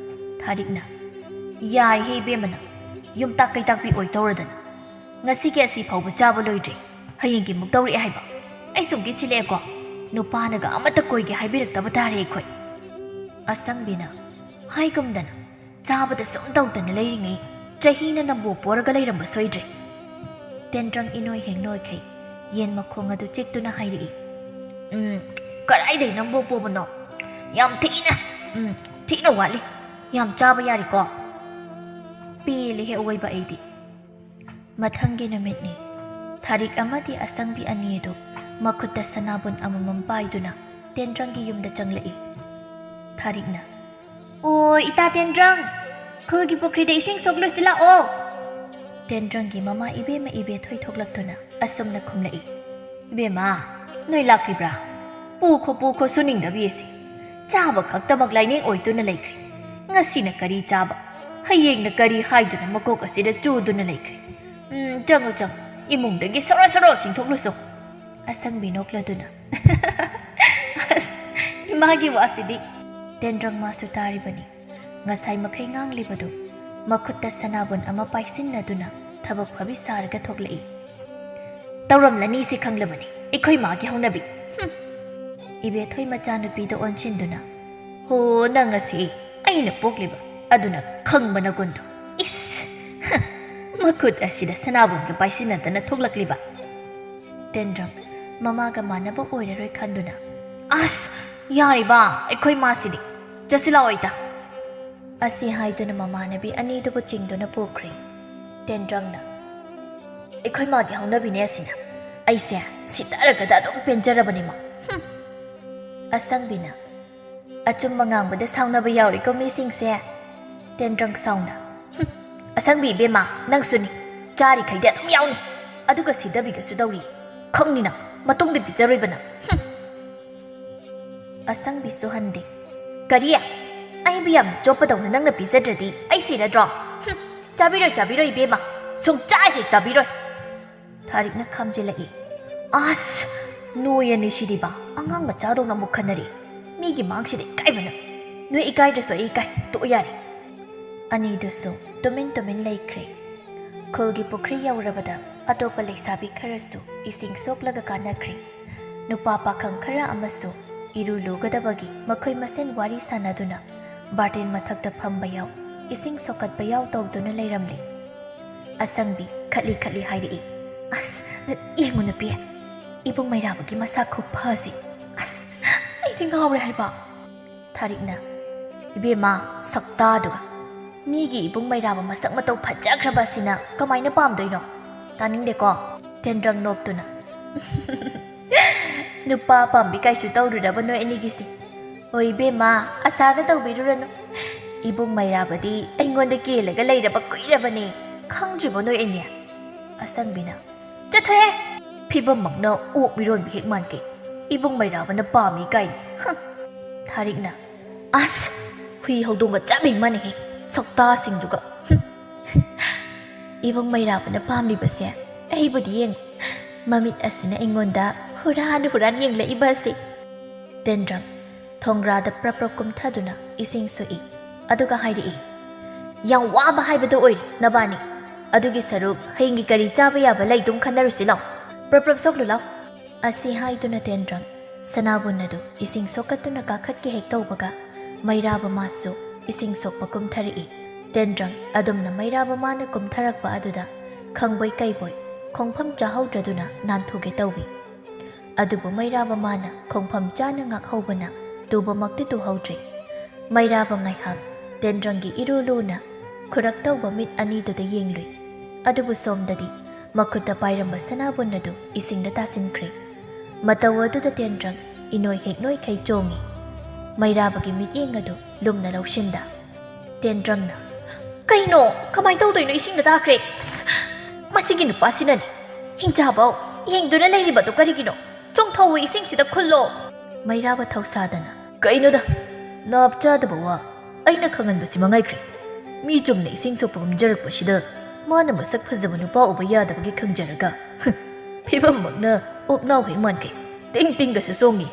ꯊꯥꯔꯤꯛꯅ, "ꯌꯥꯔꯦꯍꯦ ꯏꯕꯦꯝꯃꯅ, ꯌꯨꯝꯇꯥꯛ ꯀꯩꯇꯥꯛꯄꯤ ꯑꯣꯏ ꯇꯧꯔꯗꯅ꯫ ꯉꯁꯤꯒꯤ ꯑꯁꯤ ꯐꯥꯎꯕ ꯆꯥꯕ ꯂꯣꯏꯗ꯭ꯔꯤ, ꯍꯌꯦꯡꯒꯤ ꯑꯃꯨꯛ ꯇꯧꯔꯛꯑꯦ ꯍꯥꯏꯕ꯫ ꯑꯩ ꯁꯨꯝ ꯀꯤꯠ ꯁꯤꯜꯂꯛꯑꯦꯀꯣ꯫" ꯅꯨꯄꯥꯅꯒ ꯑꯃꯠꯇ ꯀꯣꯏꯒꯦ ꯍꯥꯏꯕꯤꯔꯛꯇꯕ ꯇꯥꯔꯦ ꯑꯩꯈꯣꯏ꯫ ꯑꯁꯪꯕꯤꯅ, ꯍꯥꯏꯒꯨꯝꯗꯅ, ꯆꯥꯕꯗ ꯁꯨꯝ ꯇꯧꯗꯅ ꯂꯩꯔꯤꯉꯩ ꯆꯍꯤꯅ ꯅꯝꯕꯣ ꯄꯣꯔꯒ ꯂꯩꯔꯝꯕ ꯁꯣꯏꯗ꯭ꯔꯦ꯫ ꯇꯦꯟꯗ꯭ꯔꯪ ꯏꯅꯣꯏ ꯍꯦꯛ ꯅꯣꯏꯈꯩ ꯌꯦꯟ ꯃꯈꯣꯡ ꯑꯗꯨ ꯆꯤꯛꯇꯨꯅ ꯍꯥꯏꯔꯛꯏ, "ꯎꯝ, ꯀꯗꯥꯏꯗꯩ ꯅꯝꯕꯣ ꯄꯣꯕꯅꯣ? ꯌꯥꯝ ꯊꯤꯅ, ꯎꯝ, ꯊꯤꯅ ꯋꯥꯠꯂꯤ꯫ ꯌꯥꯝ ꯆꯥꯕ ꯌꯥꯔꯤꯀꯣ?" ꯄꯦꯜꯂꯦꯍꯦ ꯑꯋꯣꯏꯕ ꯑꯩꯗꯤ꯫ ꯃꯊꯪꯒꯤ ꯅꯨꯃꯤꯠꯅꯤ꯫ ꯊꯥꯔꯤꯛ ꯑꯃꯗꯤ ꯑꯁꯪꯕꯤ ꯑꯅꯤ ꯑꯗꯨ ꯃꯈꯨꯠꯇ ꯁꯅꯥꯕꯨꯟ ꯑꯃꯃꯝ ꯄꯥꯏꯗꯨꯅ ꯇꯦꯟꯗ꯭ꯔꯪꯒꯤ ꯌꯨꯝꯗ ꯆꯪꯂꯛꯏ꯫ ꯊꯥꯔꯤꯛꯅ, "ꯑꯣ, ꯏꯇꯥ ꯇꯦꯟꯗ꯭ꯔꯪ, ꯈꯨꯜꯒꯤ ꯄꯨꯈ꯭ꯔꯤꯗ ꯏꯁꯤꯡ ꯁꯣꯛꯂꯨꯁꯤ ꯂꯥꯛꯑꯣ꯫" ꯇꯦꯟꯗ꯭ꯔꯪꯒꯤ ꯃꯃꯥ ꯏꯕꯦꯝꯃ ꯏꯕꯦꯊꯣꯏ ꯊꯣꯛꯂꯛꯇꯨꯅ ꯑꯁꯨꯝꯅ ꯈꯨꯝꯂꯛꯏ, "ꯏꯕꯦꯝꯃ, ꯅꯣꯏ ꯂꯥꯛꯂꯤꯕ꯭ꯔꯥ? ꯄꯨꯈꯣ, ꯄꯨꯈꯣ, ꯁꯨꯅꯤꯡꯗꯕꯤ ꯑꯁꯤ꯫ ꯆꯥꯕ ꯈꯛꯇꯃꯛ ꯂꯥꯏꯅꯤꯡ ꯑꯣꯏꯗꯨꯅ ꯂꯩꯈ꯭ꯔꯦ꯫ ꯉꯁꯤꯅ ꯀꯔꯤ ꯆꯥꯕ, ꯍꯌꯦꯡꯅ ꯀꯔꯤ ꯍꯥꯏꯗꯨꯅ ꯃꯀꯣꯛ ꯑꯁꯤꯗ ꯆꯨꯗꯨꯅ ꯂꯩꯈ꯭ꯔꯦ꯫ ꯎꯝ, ꯆꯪꯉꯨ, ꯆꯪꯉꯨ, ꯏꯃꯨꯡꯗꯒꯤ ꯁꯣꯔꯣ ꯁꯣꯔꯣ ꯆꯤꯡꯊꯣꯛꯂꯨꯁꯣ꯫" ꯑꯁꯪꯕꯤ ꯅꯣꯛꯂꯗꯨꯅ, "ꯑꯁ, ꯏꯃꯥꯒꯤ ꯋꯥꯁꯤꯗꯤ!" ꯇꯦꯟꯗ꯭ꯔꯪ ꯃꯥꯁꯨ ꯇꯥꯔꯤꯕꯅꯤ꯫ ꯉꯁꯥꯏ ꯃꯈꯩ ꯉꯥꯡꯂꯤꯕꯗꯨ ꯃꯈꯨꯠꯇ ꯁꯅꯥꯕꯨꯟ ꯑꯃ ꯄꯥꯏꯁꯤꯟꯅꯗꯨꯅ ꯊꯕꯛ ꯐꯕꯤ ꯁꯥꯔꯒ ꯊꯣꯛꯂꯛꯏ꯫ "ꯇꯧꯔꯝꯂꯅꯤ ꯁꯤ ꯈꯪꯂꯕꯅꯤ ꯑꯩꯈꯣꯏ ꯃꯥꯒꯤ ꯍꯧꯅꯕꯤ꯫ ꯍꯨꯝ!" ꯏꯕꯦꯊꯣꯏ ꯃꯆꯥꯅꯨꯄꯤꯗ ꯑꯣꯟꯁꯤꯟꯗꯨꯅ, "ꯍꯣ, ꯅꯪ ꯑꯁꯤ ꯑꯩꯅ ꯄꯣꯛꯂꯤꯕ, ꯑꯗꯨꯅ ꯈꯪꯕ ꯅꯒꯨꯟꯗꯣ꯫ ꯏꯁ! ꯍ! ꯃꯈꯨꯠ ꯑꯁꯤꯗ ꯁꯅꯥꯕꯨꯟꯒ ꯄꯥꯏꯁꯤꯟꯅꯗꯅ ꯊꯣꯛꯂꯛꯂꯤꯕ!" ꯇꯦꯟꯗ꯭ꯔꯪ ꯃꯃꯥꯒ ꯃꯥꯟꯅꯕ ꯑꯣꯏꯔꯔꯣꯏ ꯈꯟꯗꯨꯅ, "ꯑꯁ! ꯌꯥꯔꯤꯕ ꯑꯩꯈꯣꯏ ꯃꯥꯁꯤꯗꯤ꯫ ꯆꯠꯁꯤ ꯂꯥꯛꯑꯣ ꯏꯇꯥ꯫" ꯑꯁꯤ ꯍꯥꯏꯗꯨꯅ ꯃꯃꯥꯟꯅꯕꯤ ꯑꯅꯤꯗꯨꯕꯨ ꯆꯤꯡꯗꯨꯅ ꯄꯨꯈ꯭ꯔꯦ꯫ ꯇꯦꯟꯗ꯭ꯔꯪꯅ, "ꯑꯩꯈꯣꯏ ꯃꯥꯒꯤ ꯍꯧꯅꯕꯤꯅꯦ ꯑꯁꯤꯅ꯫ ꯑꯩꯁꯦ ꯁꯤꯗꯔꯒꯗ ꯑꯗꯨꯝ ꯄꯦꯟꯖꯔꯕꯅꯤ ꯃꯥ꯫ ꯍꯨꯝ!" ꯑꯁꯪꯕꯤꯅ, "ꯑꯆꯨꯝꯕ ꯉꯥꯡꯕꯗ ꯁꯥꯎꯅꯕ ꯌꯥꯎꯔꯤꯀꯣ ꯃꯤꯁꯤꯡꯁꯦ꯫" ꯇꯦꯟꯗ꯭ꯔꯪ ꯁꯥꯎꯅ, "ꯍꯨꯝ, ꯑꯁꯪꯕꯤ ꯏꯕꯦꯝꯃ, ꯅꯪꯁꯨꯅꯤ꯫ ꯆꯥꯔꯤꯈꯩꯗꯤ ꯑꯗꯨꯝ ꯌꯥꯎꯅꯤ꯫ ꯑꯗꯨꯒ ꯁꯤꯗꯕꯤꯒꯁꯨ ꯇꯧꯔꯤ꯫ ꯈꯪꯅꯤ ꯅꯪ, ꯃꯇꯨꯡꯗ ꯄꯤꯖꯔꯣꯏꯕ ꯅꯪ꯫ ꯍꯨꯝ!" ꯑꯁꯪꯕꯤꯁꯨ ꯍꯟꯗꯦ꯫ "ꯀꯔꯤ? ꯑꯩꯕꯨ ꯌꯥꯝꯅ ꯆꯣꯞꯄꯗꯧꯅ ꯅꯪꯅ ꯄꯤꯖꯗ꯭ꯔꯗꯤ ꯑꯩ ꯁꯤꯔꯗ꯭ꯔꯣ? ꯍꯨꯝ, ꯆꯥꯕꯤꯔꯣꯏ, ꯆꯥꯕꯤꯔꯣꯏ ꯏꯕꯦꯝꯃ, ꯁꯨꯡꯆꯥ ꯍꯦꯛ ꯆꯥꯕꯤꯔꯣꯏ꯫" ꯊꯥꯔꯤꯛꯅ ꯈꯥꯝꯖꯤꯜꯂꯛꯏ꯫ "ꯑꯁ! ꯅꯣꯏ ꯑꯅꯤ ꯁꯤꯗꯤꯕ, ꯑꯉꯥꯡ ꯃꯆꯥꯗꯧꯅ ꯑꯃꯨꯛ ꯈꯟꯅꯔꯤ꯫ ꯃꯤꯒꯤ ꯃꯥꯡꯁꯤꯗ ꯏꯀꯥꯏꯕꯅ꯫ ꯅꯣꯏ ꯏꯀꯥꯏꯗ꯭ꯔꯁꯨ ꯑꯩ ꯏꯀꯥꯏ꯫ ꯇꯣꯛꯑꯣ ꯌꯥꯔꯦ꯫" ꯑꯅꯤꯗꯨꯁꯨ ꯇꯨꯃꯤꯟ ꯇꯨꯃꯤꯟ ꯂꯩꯈ꯭ꯔꯦ꯫ ꯈꯨꯜꯒꯤ ꯄꯨꯈ꯭ꯔꯤ ꯌꯧꯔꯕꯗ ꯑꯇꯣꯞꯄ ꯂꯩꯁꯥꯕꯤ ꯈꯔꯁꯨ ꯏꯁꯤꯡ ꯁꯣꯛꯂꯒ ꯀꯥꯟꯅꯈ꯭ꯔꯦ꯫ ꯅꯨꯄꯥ ꯄꯥꯈꯪ ꯈꯔ ꯑꯃꯁꯨ ꯏꯔꯨ ꯂꯨꯒꯗꯕꯒꯤ ꯃꯈꯣꯏ ꯃꯁꯦꯟ ꯋꯥꯔꯤ ꯁꯥꯟꯅꯗꯨꯅ ꯕꯥꯔꯇꯦꯟ ꯃꯊꯛꯇ ꯐꯝꯕ ꯌꯥꯎ, ꯏꯁꯤꯡ ꯁꯣꯛꯀꯠꯄ ꯌꯥꯎ ꯇꯧꯗꯨꯅ ꯂꯩꯔꯝꯂꯤ꯫ ꯑꯁꯪꯕꯤ ꯈꯠꯂꯤ ꯈꯠꯂꯤ ꯍꯥꯏꯔꯛꯏ, "ꯑꯁ, ꯌꯦꯡꯉꯨ ꯅꯨꯄꯤ, ꯏꯕꯨꯡ ꯃꯩꯔꯥꯕꯒꯤ ꯃꯁꯛ ꯈꯨꯐꯁꯦ꯫ ꯑꯁ, ꯑꯩꯗꯤ ꯉꯥꯎꯔꯦ ꯍꯥꯏꯕ꯫" ꯊꯥꯔꯤꯛꯅ, "ꯏꯕꯦꯝꯃ, ꯁꯛꯇꯥꯗꯨꯒ! ꯃꯤꯒꯤ ꯏꯕꯨꯡ ꯃꯩꯔꯥꯕ ꯃꯁꯛ ꯃꯇꯧ ꯐꯖꯈ꯭ꯔꯕ ꯑꯁꯤꯅ ꯀꯃꯥꯏꯅ ꯄꯥꯝꯗꯣꯏꯅꯣ? ꯇꯥꯅꯤꯡꯗꯦꯀꯣ?" ꯇꯦꯟꯗ꯭ꯔꯪ ꯅꯣꯛꯇꯨꯅ, "ꯅꯨꯄꯥ ꯄꯥꯝꯕꯤ ꯀꯥꯏꯁꯨ ꯇꯧꯔꯨꯔꯕ ꯅꯣꯏ ꯑꯅꯤꯒꯤꯁꯦ꯫ ꯍꯣꯏ ꯏꯕꯦꯝꯃ, ꯑꯁꯥꯒ ꯇꯧꯕꯤꯔꯨꯔꯅꯨ꯫ ꯏꯕꯨꯡ ꯃꯩꯔꯥꯕꯗꯤ ꯑꯩꯉꯣꯟꯗ ꯀꯦꯜꯂꯒ ꯂꯩꯔꯕ ꯀꯨꯏꯔꯕꯅꯦ꯫ ꯈꯪꯗ꯭ꯔꯤꯕꯣ ꯅꯣꯏ ꯑꯅꯤ?" ꯑꯁꯪꯕꯤꯅ, "ꯆꯠꯊꯣꯛꯑꯦ! ꯐꯤꯕꯝꯃꯛꯅ ꯑꯣꯛ ꯃꯤꯔꯣꯟꯕꯤ ꯍꯦꯛ ꯃꯥꯟꯒꯩ꯫ ꯏꯕꯨꯡ ꯃꯩꯔꯥꯕꯅ ꯄꯥꯝꯃꯤ ꯀꯥꯏꯅ꯫ ꯍꯨꯝ!" ꯊꯥꯔꯤꯛꯅ, "ꯑꯁ! ꯍꯨꯏ ꯍꯧꯗꯣꯡꯒ ꯆꯞ ꯍꯦꯛ ꯃꯥꯟꯅꯩꯍꯦ, ꯁꯛꯇꯥꯁꯤꯡꯗꯨꯒ꯫ ꯍꯨꯝ!" "ꯏꯕꯨꯡ ꯃꯩꯔꯥꯕꯅ ꯄꯥꯝꯂꯤꯕꯁꯦ ꯑꯩꯕꯨꯗꯤ ꯌꯦꯡꯉꯨ꯫ ꯃꯃꯤꯠ ꯑꯁꯤꯅ ꯑꯩꯉꯣꯟꯗ ꯍꯨꯔꯥꯟ ꯍꯨꯔꯥꯟ ꯌꯦꯡꯂꯛꯏꯕ ꯑꯁꯤ꯫" ꯇꯦꯟꯗ꯭ꯔꯪ ꯊꯣꯡꯒ꯭ꯔꯥꯗ ꯄ꯭ꯔꯞ ꯄ꯭ꯔꯞ ꯀꯨꯝꯊꯗꯨꯅ ꯏꯁꯤꯡ ꯁꯣꯛꯏ, ꯑꯗꯨꯒ ꯍꯥꯏꯔꯛꯏ, "ꯌꯥꯝ ꯋꯥꯕ ꯍꯥꯏꯕꯗꯣ ꯑꯣꯏꯔꯦ ꯅꯕꯥꯅꯤ꯫ ꯑꯗꯨꯒꯤ ꯁꯔꯨꯛ ꯍꯌꯦꯡꯒꯤ ꯀꯔꯤ ꯆꯥꯕ ꯌꯥꯕ ꯂꯩꯗꯨꯝ ꯈꯟꯅꯔꯨꯁꯤ ꯂꯥꯎ꯫ ꯄ꯭ꯔꯞ ꯄ꯭ꯔꯞ ꯁꯣꯛꯂꯨ ꯂꯥꯎ꯫" ꯑꯁꯤ ꯍꯥꯏꯗꯨꯅ ꯇꯦꯟꯗ꯭ꯔꯪ ꯁꯅꯥꯕꯨꯟ ꯑꯗꯨ ꯏꯁꯤꯡ ꯁꯣꯛꯀꯠꯇꯨꯅ ꯀꯥꯈꯠꯀꯦ ꯍꯦꯛ ꯇꯧꯕꯒ, ꯃꯩꯔꯥꯕ ꯃꯥꯁꯨ ꯏꯁꯤꯡ ꯁꯣꯛꯄ ꯀꯨꯝꯊꯔꯛꯏ꯫ ꯇꯦꯟꯗ꯭ꯔꯪ ꯑꯗꯨꯝꯅ ꯃꯩꯔꯥꯕ ꯃꯥꯅ ꯀꯨꯝꯊꯔꯛꯄ ꯑꯗꯨꯗ ꯈꯪꯕꯣꯏ ꯀꯩꯕꯣꯏ ꯈꯣꯡꯐꯝ ꯆꯥꯍꯧꯗ꯭ꯔꯗꯨꯅ ꯅꯥꯟꯊꯨꯒꯦ ꯇꯧꯏ꯫ ꯑꯗꯨꯕꯨ ꯃꯩꯔꯥꯕ ꯃꯥꯅ ꯈꯣꯡꯐꯝ ꯆꯥꯅ ꯉꯥꯛꯍꯧꯕꯅ ꯇꯨꯕꯃꯛꯇꯤ ꯇꯨꯍꯧꯗ꯭ꯔꯦ꯫ ꯃꯩꯔꯥꯕ ꯉꯥꯏꯍꯥꯛ ꯇꯦꯟꯗ꯭ꯔꯪꯒꯤ ꯏꯔꯨ ꯂꯨꯅ ꯈꯨꯔꯛ ꯇꯧꯕ ꯃꯤꯠ ꯑꯅꯤꯗꯨꯗ ꯌꯦꯡꯂꯨꯏ꯫ ꯑꯗꯨꯕꯨ ꯁꯣꯝꯗꯗꯤ ꯃꯈꯨꯠꯇ ꯄꯥꯏꯔꯝꯕ ꯁꯅꯥꯕꯨꯟ ꯑꯗꯨ ꯏꯁꯤꯡꯗ ꯇꯥꯁꯤꯟꯈ꯭ꯔꯦ꯫ ꯃꯇꯧ ꯑꯗꯨꯗ ꯇꯦꯟꯗ꯭ꯔꯪ ꯏꯅꯣꯏ ꯍꯦꯛ ꯅꯣꯏꯈꯩ ꯆꯣꯡꯏ꯫ ꯃꯩꯔꯥꯕꯒꯤ ꯃꯤꯠꯌꯦꯡ ꯑꯗꯨ ꯂꯨꯝꯅ ꯂꯧꯁꯤꯟꯗ꯫ ꯇꯦꯟꯗ꯭ꯔꯪꯅ, "ꯀꯩꯅꯣ? ꯀꯃꯥꯏ ꯇꯧꯗꯣꯏꯅꯣ? ꯏꯁꯤꯡꯗ ꯇꯥꯈ꯭ꯔꯦ꯫ ꯑꯁ, ꯃꯁꯤꯒꯤ ꯅꯨꯄꯥꯁꯤꯅꯅꯦ꯫ ꯍꯤꯡꯆꯥꯕꯧ, ꯌꯦꯡꯗꯨꯅ ꯂꯩꯔꯤꯕꯗꯨ ꯀꯔꯤꯒꯤꯅꯣ? ꯆꯣꯡꯊꯧꯑꯣ, ꯏꯁꯤꯡꯁꯤꯗ ꯈꯨꯜꯂꯣ꯫" ꯃꯩꯔꯥꯕ ꯊꯧꯁꯥꯗꯅ, "ꯀꯩꯅꯣꯗ, ꯅꯥꯞ ꯆꯥꯗꯕ ꯋꯥ꯫ ꯑꯩꯅ ꯈꯪꯍꯟꯕꯁꯤ ꯃꯉꯥꯏꯈ꯭ꯔꯦ꯫ ꯃꯤ ꯆꯨꯝꯅ ꯏꯁꯤꯡ ꯁꯣꯛꯄ ꯀꯨꯝꯖꯔꯛꯄꯁꯤꯗ ꯃꯥꯅ ꯃꯁꯛ ꯐꯖꯕ ꯅꯨꯄꯥ ꯎꯕ ꯌꯥꯗꯕꯒꯤ ꯈꯪꯖꯔꯒ, ꯐꯤꯕꯝꯃꯛꯅ ꯑꯣꯛꯅꯥꯎ ꯍꯦꯛ ꯃꯥꯟꯈꯩ ꯇꯤꯡ ꯇꯤꯡꯒꯁꯨ ꯆꯣꯡꯉꯤ꯫"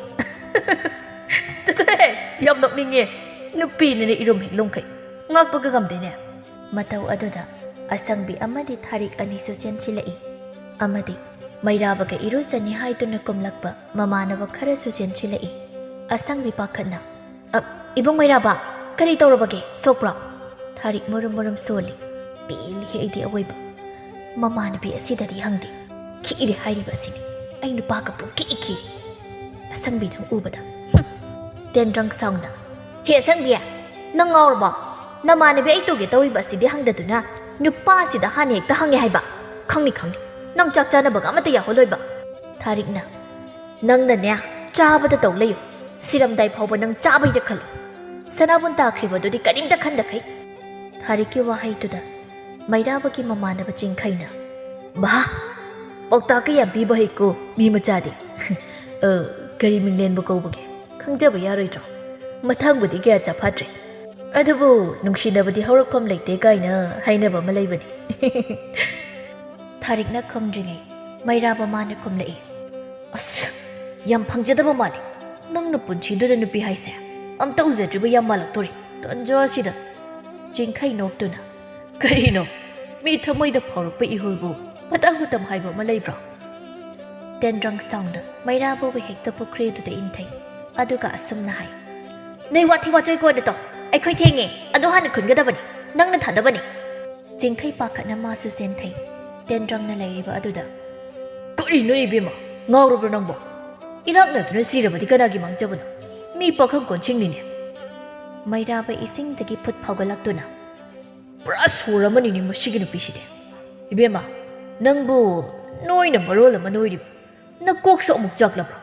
"ꯆꯠꯂꯣꯍꯦ, ꯌꯥꯝ ꯅꯣꯛꯅꯤꯡꯉꯦ꯫ ꯅꯨꯄꯤꯅꯤꯅ ꯏꯔꯨꯝ ꯍꯦꯛ ꯂꯨꯝꯈꯩ ꯉꯥꯛꯄꯒ ꯉꯝꯗꯦꯅꯦ꯫" ꯃꯇꯧ ꯑꯗꯨꯗ ꯑꯁꯪꯕꯤ ꯑꯃꯗꯤ ꯊꯥꯔꯤꯛ ꯑꯅꯤꯁꯨ ꯆꯦꯟꯁꯤꯜꯂꯛꯏ꯫ ꯑꯃꯗꯤ, ꯃꯩꯔꯥꯕꯒ ꯏꯔꯨꯖꯅꯤ ꯍꯥꯏꯗꯨꯅ ꯀꯨꯝꯂꯛꯄ ꯃꯃꯥꯟꯅꯕ ꯈꯔꯁꯨ ꯆꯦꯟꯁꯤꯜꯂꯛꯏ꯫ ꯑꯁꯪꯕꯤ ꯄꯥꯈꯠꯅ, "ꯑ, ꯏꯕꯨꯡ ꯃꯩꯔꯥꯕ, ꯀꯔꯤ ꯇꯧꯔꯕꯒꯦ? ꯁꯣꯛꯄ꯭ꯔꯣ?" ꯊꯥꯔꯤꯛ ꯃꯨꯔꯨꯝ ꯃꯨꯔꯨꯝ ꯁꯣꯜꯂꯤ꯫ "ꯄꯦꯜꯂꯤꯍꯦ ꯑꯩꯗꯤ ꯑꯋꯣꯏꯕ꯫ ꯃꯃꯥꯟꯅꯕꯤ ꯑꯁꯤꯗꯗꯤ ꯍꯪꯗꯦ꯫ ꯈꯤꯛꯏꯔꯦ ꯍꯥꯏꯔꯤꯕ ꯑꯁꯤꯅꯤ꯫ ꯑꯩ ꯅꯨꯄꯥꯒ ꯄꯨꯡꯈꯤꯛ ꯈꯤꯛꯏ꯫" ꯑꯁꯪꯕꯤ ꯅꯪ ꯎꯕꯗ, "ꯍꯨꯝ, ꯇꯦꯟꯗ꯭ꯔꯪ ꯁꯥꯎꯅ, ꯍꯦ ꯑꯁꯪꯕꯤ, ꯅꯪ ꯉꯥꯎꯔꯕꯣ? ꯅꯃꯥꯟꯅꯕꯤ ꯑꯩ ꯇꯧꯒꯦ ꯇꯧꯔꯤꯕ ꯑꯁꯤꯗꯤ ꯍꯪꯗꯗꯨꯅ ꯅꯨꯄꯥꯁꯤꯗ ꯍꯥꯟꯅ ꯍꯦꯛꯇ ꯍꯪꯉꯦ ꯍꯥꯏꯕ꯫ ꯈꯪꯅꯤ, ꯈꯪꯅꯤ꯫ ꯅꯪ ꯆꯥꯛ ꯆꯥꯅꯕꯒ ꯑꯃꯠꯇ ꯌꯥꯎꯍꯜꯂꯣꯏꯕ꯫" ꯊꯥꯔꯤꯛꯅ, "ꯅꯪꯅꯅꯦ, ꯆꯥꯕꯗ ꯇꯧ ꯂꯩꯌꯨ꯫ ꯁꯤꯔꯝꯗꯥꯏ ꯐꯥꯎꯕ ꯅꯪ ꯆꯥꯕꯩꯗ ꯈꯜꯂꯨ꯫ ꯁꯅꯥꯕꯨꯟ ꯇꯥꯈ꯭ꯔꯤꯕꯗꯨꯗꯤ ꯀꯔꯤꯝꯇ ꯈꯟꯗꯈꯩ꯫" ꯊꯥꯔꯤꯛꯀꯤ ꯋꯥꯍꯩꯗꯨꯗ ꯃꯩꯔꯥꯕꯒꯤ ꯃꯃꯥꯟꯅꯕ ꯆꯤꯡꯈꯩꯅ, "ꯚꯥ, ꯄꯥꯎꯇꯥꯛꯀ ꯌꯥꯝ ꯄꯤꯕ ꯍꯩꯀꯣ ꯃꯤ ꯃꯆꯥꯗꯤ꯫ ꯑ, ꯀꯔꯤ ꯃꯤꯡꯂꯦꯟꯕꯨ ꯀꯧꯕꯒꯦ? ꯈꯪꯖꯕ ꯌꯥꯔꯣꯏꯗ꯭ꯔꯣ? ꯃꯊꯪꯕꯨꯗꯤ ꯀꯌꯥ ꯆꯥꯐꯥꯠꯇ꯭ꯔꯦ꯫ ꯑꯗꯨꯕꯨ ꯅꯨꯡꯁꯤꯅꯕꯗꯤ ꯍꯧꯔꯛꯐꯝ ꯂꯩꯇꯦ ꯀꯥꯏꯅ ꯍꯥꯏꯅꯕ ꯑꯃ ꯂꯩꯕꯅꯤ꯫" ꯊꯥꯔꯤꯛꯅ ꯈꯨꯝꯗ꯭ꯔꯤꯉꯩ ꯃꯩꯔꯥꯕ ꯃꯥꯅ ꯈꯨꯝꯂꯛꯏ꯫ "ꯑꯁ, ꯌꯥꯝ ꯐꯪꯖꯗꯕ ꯃꯥꯜꯂꯤ꯫ ꯅꯪꯅ ꯄꯨꯟꯁꯤꯗꯨꯗ ꯅꯨꯄꯤ ꯍꯥꯏꯁꯦ ꯑꯝꯇ ꯎꯖꯗ꯭ꯔꯤꯕ ꯌꯥꯝ ꯃꯥꯜꯂꯛꯇꯣꯔꯤ꯫ ꯇꯟꯖꯥ ꯑꯁꯤꯗ꯫" ꯆꯤꯡꯈꯩ ꯅꯣꯛꯇꯨꯅ, "ꯀꯔꯤꯅꯣ? ꯃꯤ ꯊꯃꯣꯏꯗ ꯐꯥꯎꯔꯛꯄ ꯏꯍꯨꯜꯕꯨ ꯃꯇꯥꯡ ꯃꯇꯝ ꯍꯥꯏꯕ ꯑꯃ ꯂꯩꯕ꯭ꯔꯣ?" ꯇꯦꯟꯗ꯭ꯔꯪ ꯁꯥꯎꯅ ꯃꯩꯔꯥꯕꯕꯨ ꯍꯦꯛꯇ ꯄꯨꯈ꯭ꯔꯤꯗꯨꯗ ꯏꯟꯊꯩ꯫ ꯑꯗꯨꯒ ꯑꯁꯨꯝꯅ ꯍꯥꯏ, "ꯅꯣꯏ ꯋꯥꯊꯤ ꯋꯥꯆꯣꯏ ꯀꯣꯟꯅ ꯇꯧ꯫ ꯑꯩꯈꯣꯏ ꯊꯦꯡꯉꯦ꯫ ꯑꯗꯨ ꯍꯥꯟꯅ ꯈꯨꯟꯒꯗꯕꯅꯤ꯫ ꯅꯪꯅ ꯊꯥꯗꯕꯅꯤ꯫" ꯆꯤꯡꯈꯩ ꯄꯥꯈꯠꯅ ꯃꯥꯁꯨ ꯆꯦꯟꯊꯩ꯫ ꯇꯦꯟꯗ꯭ꯔꯪꯅ ꯂꯩꯔꯤꯕ ꯑꯗꯨꯗ, "ꯀꯔꯤꯅꯣ ꯏꯕꯦꯝꯃ? ꯉꯥꯎꯔꯕ꯭ꯔꯣ ꯅꯪꯕꯣ? ꯏꯔꯥꯛꯅꯗꯨꯅ ꯁꯤꯔꯕꯗꯤ ꯀꯅꯥꯒꯤ ꯃꯥꯡꯖꯕꯅꯣ? ꯃꯤ ꯄꯥꯈꯪ ꯀꯣꯟꯁꯤꯡꯅꯤꯅꯦ꯫" ꯃꯩꯔꯥꯕ ꯏꯁꯤꯡꯗꯒꯤ ꯐꯨꯠ ꯐꯥꯎꯒꯠꯂꯛꯇꯨꯅ, "ꯄꯨꯔꯥ ꯁꯣꯔ ꯑꯃꯅꯤꯅꯦ ꯃꯁꯤꯒꯤ ꯅꯨꯄꯤꯁꯤꯗꯤ꯫ ꯏꯕꯦꯝꯃ, ꯅꯪꯕꯨ ꯅꯣꯏꯅ ꯃꯔꯣꯜ ꯑꯃ ꯅꯣꯏꯔꯤꯕ꯫ ꯅꯀꯣꯛꯁꯨ ꯑꯃꯨꯛ ꯆꯥꯛꯂꯕ꯭ꯔꯣ?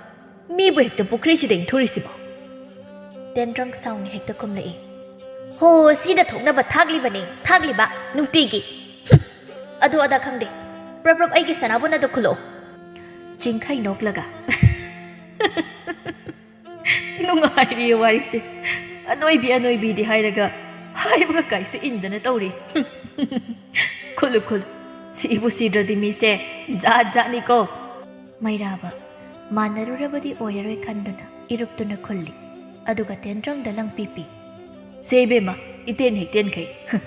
ꯃꯤꯕꯨ ꯍꯦꯛꯇ ꯄꯨꯈ꯭ꯔꯤꯁꯤꯗ ꯏꯟꯊꯨꯔꯤꯁꯤꯕꯣ?" ꯇꯦꯟꯗ꯭ꯔꯪ ꯁꯥꯎꯅ ꯍꯦꯛꯇ ꯈꯨꯝꯂꯛꯏ꯫ "ꯍꯣ, ꯁꯤꯗ ꯊꯣꯛꯅꯕ ꯊꯥꯛꯂꯤꯕꯅꯦ, ꯊꯥꯛꯂꯤꯕ, ꯅꯨꯡꯇꯤꯒꯤ꯫ ꯍꯨꯝ, ꯑꯗꯨ ꯑꯗꯥ ꯈꯪꯗꯦ꯫ ꯄ꯭ꯔꯞ ꯄ꯭ꯔꯞ ꯑꯩꯒꯤ ꯁꯅꯥꯕꯨꯟ ꯑꯗꯨ ꯈꯨꯜꯂꯛꯑꯣ꯫" ꯆꯤꯡꯈꯩ ꯅꯣꯛꯂꯒ, "ꯅꯨꯡꯉꯥꯏꯔꯤꯌꯦ ꯋꯥꯔꯤꯁꯦ꯫ ꯑꯅꯣꯏꯕꯤ ꯑꯅꯣꯏꯕꯤꯗꯤ ꯍꯥꯏꯔꯒ ꯍꯥꯏꯕꯒ ꯀꯥꯏꯁꯨ ꯏꯟꯗꯅ ꯇꯧꯔꯤ꯫ ꯈꯨꯜꯂꯨ ꯈꯨꯜꯂꯨ, ꯁꯤꯕꯨ ꯁꯤꯗ꯭ꯔꯗꯤ ꯃꯤꯁꯦ ꯖꯥꯠ ꯖꯥꯠꯅꯤꯀꯣ꯫" ꯃꯩꯔꯥꯕ ꯃꯥꯟꯅꯔꯨꯔꯕꯗꯤ ꯑꯣꯏꯔꯔꯣꯏ ꯈꯟꯗꯨꯅ ꯏꯔꯨꯞꯇꯨꯅ ꯈꯨꯜꯂꯤ꯫ ꯑꯗꯨꯒ ꯇꯦꯟꯗ꯭ꯔꯪꯗ ꯂꯪꯄꯤ ꯄꯤ꯫ "ꯁꯦ ꯏꯕꯦꯝꯃ, ꯏꯇꯦꯟ ꯍꯦꯛ ꯇꯦꯟꯈꯩ꯫ ꯍꯨꯝ,